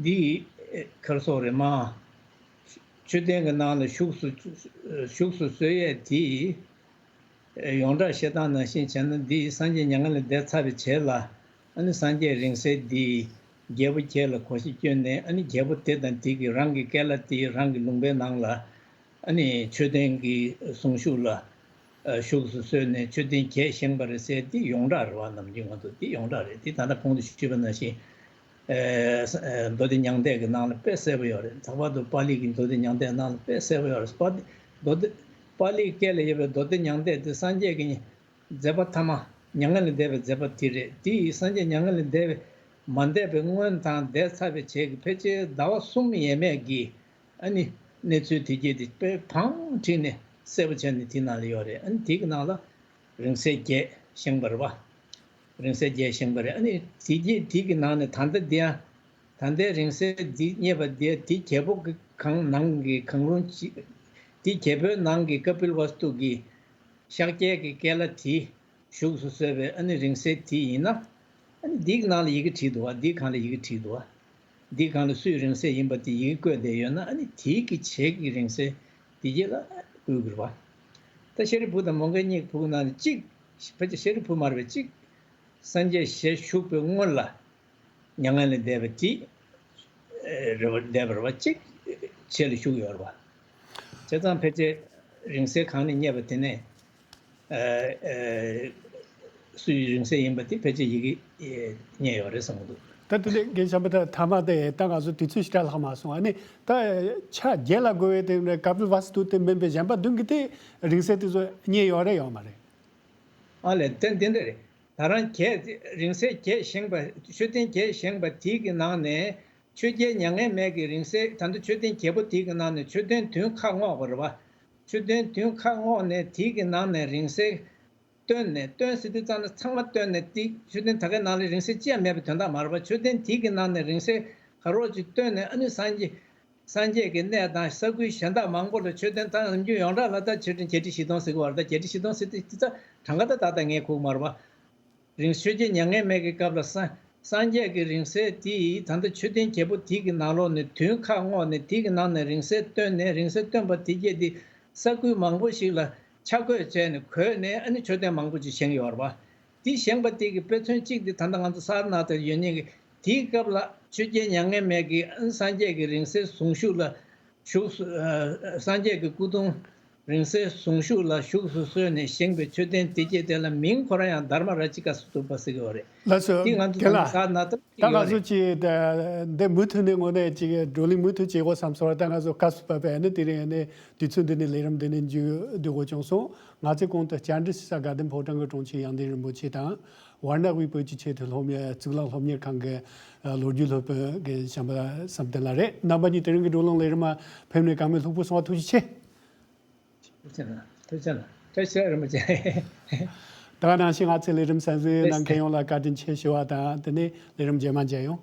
འདི་ག་རེ་ཟེར་དགོས་རེད་མ། མཆོད་རྟེན་གྱི་ནང་ལ་བཞུགས་སུ་བཞུགས་སུ་གསོལ་ཡས་དེ། ཡོངས་གྲགས་བཤད་སྟངས་ནང་བཞིན་བྱས་ན་འདི་སངས་རྒྱས་མྱ་ངན་ལས་འདས་ཚར་བའི་རྗེས་ལ། ཨ་ནི་སངས་རྒྱས་རིང་བསྲེལ་འདི་རྒྱལ་པོ་ཁྱེད་ལ་གོ་ཤེས་བསྐྱོན་ནས། ཨ་ནི་རྒྱལ་པོ་དེ་དང་དེ་གིས་རང་གི་སྐལ་བ་དེ་རང་གི་ལུང་པའི་ནང་ལ། ཨ་ནི་མཆོད་རྟེན་གྱི་གཟུངས་གཞུག་ལ་ཨ་བཞུགས་སུ་གསོལ་ནས་མཆོད་རྟེན་བརྒྱད་བཞེངས་པ་རེད་ཟེར། འདི་ཡོངས་གྲགས་རེད་པ། ནམ་རྒྱུན་ང་ཚོ་འདི་ཡོངས་གྲགས་རེད། འདི་ད་ལྟ་གོང་དུ་ཞུས་པ་ནང་བཞིན། ཨེ་ས་ཨེ་མདོ་སྡེ་མྱང་འདས་ཀྱི་ནང་ལ་དཔེ་གསལ་པོ་ཡོད་རེད། ལྷག་པར་དུ་པཱ་ལི་གི་མདོ་སྡེ་མྱང་འདས་ནང་ལ་དཔེ་གསལ་པོ་ཡོད་རེད། པཱ་ལི་མདོ་སྡེ་པཱ་ལིའི་སྐད་ལ་ཡོད་པའི་མདོ་སྡེ་མྱང་འདས་དེ་སངས་རྒྱས་ཀྱི་མཛད་པ་ཐ་མ། མྱ་ངན་ལས་འདས་པའི་མཛད་པ་དེ་རེད། དེ་ཡིས་སངས་རྒྱས་མྱ་ངན་ལས་འདས་པའི་མ་འདས་པའི་སྔོན་དང་འདས་ཚར་བའི་རྗེས་ཀྱི་ཕལ་ཆེར་ཟླ་བ་གསུམ་ཡས་མས་ཀྱི་ཨ་ནི་གནས་ཚུལ་དེ་གྱད་དེ་དཔེ་བང་བསྒྲིགས་ནས་གསལ་པོ་བྱས་ནས་དེའི་ནང་ལ་ཡོད་རེད། ཨ་ནི་དེ་གི་ནང་ལ་རིང་བསྲེལ་བརྒྱད་བཞེངས་པ་རེད་པ། རིང་བསྲེལ་བརྒྱད་བཞེངས་པ་རེད། ཨ་ནི་དེ་གྱད་དེ་གི་ནང་ནས་ད་ལྟ་འདི་ཡང་ད་ལྟའི་རིང་བསྲེལ་འདི་རྙེད་པ་འདི་དེ་རྒྱལ་པོ་གི་གང་ནང་གི་གང་རུང་ཅིག་དེ་རྒྱལ་པོའི་ནང་གི་ཀ་པིལ་ཝ་སྟུ་གི་ཤཱཀྱའི་གི་སྐལ་བ་དེ་བཞུགས་སུ་གསོལ་བའི་ཨ་ནི་རིང་བསྲེལ་དེ་ཡིན་ན། ཨ་ནི་འདིའི་ནང་ལ་ཡི་གེ་བྲིས་འདུག་པ། འདིའི་སྒང་ལ་ཡི་གེ་བྲིས་འདུག་པ། འདིའི་སྒང་ལ་སུའི་རིང་བསྲེལ་ཡིན་པ་དེ་ཡི་གེ་བཀོད་བསྡད་ཡོད་ན། ཨ་ནི་དེའི་གི་རྗེས་ཀྱི་རིང་བསྲེལ་དེ་གྱད་ལ་བཀོད་དགོས་པ། ད་ཤཱ་རིའི་བུ་དང་མོའུ་འགལ་གཉིས་ཀྱི་བུ་གི་ནང་ནས་གཅིག་ཕལ་ཆེར་ཤཱ་རིའི་བུ་མ་རེད་པས། གཅིག་སངས་རྒྱས་ཞལ་བཞུགས་པའི་སྔོན་ལ་མྱ་ངན་ལས་འདས་པ་གཅིག་ཨེ་རེད་པ། འདས་པ་རེད་པ། གཅིག་རྗེས་ལ་བཞུགས་ཡོད་རེད་པ། བྱས་ཙང་ཕལ་ཆེར་རིང་བསྲེལ་གང་ནས་རྙེད་པ་དེ་ནས་ཨེ་ཨེ་སུའི་རིང་བསྲེལ་ཡིན་པ་དེ་ཕལ་ཆེར་ཡི་གེ་ཨེ་རྙེད་ཡོད་རེད་བསམ་གྱི་འདུག་ད་དེ་ནས་རྒན་བྱམས་པ་ད་ཐ་མ་དེ་ད་ང་ཚོ་དུས་ཚོད་ཞེ་དྲག་ལྷག་མ་སོང་། ཨ་ནི་ད་ཕྱག་བརྒྱད་ལ་བགོ་བའི་དེ་ནས་ཀ་པིལ་ཝ་སྟུ་དེ་མིན་པའི་གཞན་པ་བདུན་གྱི་དེ་རིང་བསྲེལ་དེ་ཚོ་རྙེད་ཡོད་རེད་ཡོད་མ་རེད། ཨ་ལས། དེ་འདི་འདྲ་རེད། ད་རང་བརྒྱད་རིང་བསྲེལ་བརྒྱད་བཞེངས་པ། མཆོད་རྟེན་བརྒྱད་བཞེངས་པ་དེའི་གི་ནང་ནས་ཆོས་རྒྱལ་མྱ་ངན་མེད་ཀྱི་རིང་བསྲེལ། ད་ལྟ་མཆོད་རྟེན་བརྒྱད་པོ་དེའི་གི་ནང་ནས་མཆོད་རྟེན་བདུན་ཁ་སྔོག་པ་རེད་པ། མཆོད་རྟེན་བདུན་ཁ་སྔོག་ནས་དེའི་གི་ནང་ནས་རིང་བསྲེལ་བཏོན་ནས། བཏོན་ཟེར་དུས་ཙམ་ན་ཚང་མ་བཏོན་ནས། དེ་མཆོད་རྟེན་ད་གའི་ནང་ལ་རིང་བསྲེལ་ཅི་ཡང་མེད་པའི་དོན་དག་མ་རེད་པ། མཆོད་རྟེན་དེའི་གི་ནང་ནས་རིང་བསྲེལ་ག་རོ་ཅིག་བཏོན་ནས། ཨ་ནི་སངས་རྒྱས་སངས་རྒྱས་ཀྱི་གནས་དང་ས་ཁུལ་གཞན་དག་མང་པོ་ལ་མཆོད་རྟེན་དང་ནམ་རྒྱུན་ཡོངས་གྲགས་ལ་ད་མཆོད་རྟེན་བརྒྱད་ཁྲི་བཞི་སྟོང་ཟེར་གྱི་ཡོད་རེད། ད་བརྒྱད་ཁྲི་བཞི་སྟོང་ཟེར་དུས་ཙམ་གྲངས་ཀ་ད་ཏག་ཏག་ངས་གོ་གི་མ་རེད་པ། རིང་ཆོས་རྒྱལ་མྱ་ངན་མེད་ཀྱི་སྐབས་ལ་སངས་སངས་རྒྱས་ཀྱི་རིང་བསྲེལ་དེ་ད་ལྟ་མཆོད་རྟེན་བརྒྱད་པོ་དེ་གི་ནང་ལོགས་ནས་བདུན་ཁ་སྔོག་ནས། དེ་གི་ནང་ནས་རིང་བསྲེལ་བཏོན་ནས། རིང་བསྲེལ་བཏོན་པ་དེ་གྱད་དེ་ས་ཁུལ་མང་པོ་ཞིག་ལ་ཆ་བགོས་བྱས་ནས་བགོས་ནས། ཨ་ནི་མཆོད་རྟེན་མང་པོ་ཅིག་བཞེངས་ཡོད་རེད་པ། དེ་བཞེངས་པ་དེ་གི་དཔེ་མཚོན་གཅིག་དེ་ད་ལྟ་ང་ཚོ་སཱ་ར་ནཱ་ཐར་ཡོད་མཁན་གྱི་དེའི་སྐབས་ལ་ཆོས་རྒྱལ་མྱ་ངན་མེད་ཀྱིས་ཨ་ནི་སངས་རྒྱས་ཀྱི་རིང་བསྲེལ་གཟུངས་གཞུག་ལ་བཞུགས་སུ་ཨ་སངས་རྒྱས་ཀྱི་སྐུ་གདུང་རིང་བསྲེལ་གཟུངས་གཞུག་ལ་བཞུགས་སུ་གསོལ་ནས་བཞེངས་པའི་མཆོད་རྟེན་དེ་གྱད་དེ་ལ་མིང་ཁོ་རང་ཡང་དྷརྨ་རཱ་ཙི་ཀ་སྟུ་པ་ཟེར་གྱི་ཡོད་རེད། ལགས་སོ། དེ་ང་ཚོ་རྒན་ལགས། ད་ལྟ་སཱ་ར་ནཱ་ཐར་ད་ང་ཡོད་ཚོ་རེད། ཅིག་ད་འདི་མུ་མཐུད་ནས་དངོས་གནས་ཅིག་བགྲོ་གླེང་མུ་མཐུད་བྱེད་དགོས་བསམ་སོང་བ། ད་ང་ཚོ་སྐབས་སུ་བབས་པས་ནི་དེ་རིང་ནི་དུས་ཚོད་འདི་ནས་ལས་རིམ་འདི་ནས་མཇུག་བསྡུ་དགོས་བྱུང་སོང་། ང་ཚོའི་གོང་དུ་བཅར་འདྲི་ཞུ་ས་དགའ་ལྡན་ཕོ་བྲང་གི་དྲུང་ཆེ་ཡང་སྟེང་རིན་པོ་ཆེ་དང་། ཝཱ་ར་ཎ་སིའི་བོད་ཀྱི་ཆེས་མཐོའི་སློབ་གཉེར་གཙུག་ལག་སློབ་གཉེར་ཁང་གི་ལོ་རྒྱུས་སློབ་དཔོན་རྒན་བྱམས་པ་བསམ་གཏན་ལགས་རེད། རྣམ་པ་གཉིས་དེ་རིང་གི་བགྲོ་གླེང་ལས་རིམ་མ་ཕེབས་ནས་དགའ་མོས་ལྷུག་པོ་སོང་བ། ཐུགས་རྗེ་ཆེ། ཐུགས་རྗེ་གནང་། ཐུགས་རྗེ་གནང་། བཀྲ་ཤིས་བདེ་ལེགས་རིན་པོ་ཆེ། ད་ག་ནང་བཞིན་ང་ཚོའི་ལས་རིམ་གསན་གཟིགས་གནང་མཁན་ཡོངས་ལ་བཀའ་དྲིན་ཆེ་ཞུ་བ་དང་། དེ་ནས་ལས་རིམ་རྗེས་མ་མཇལ་ཡོང་།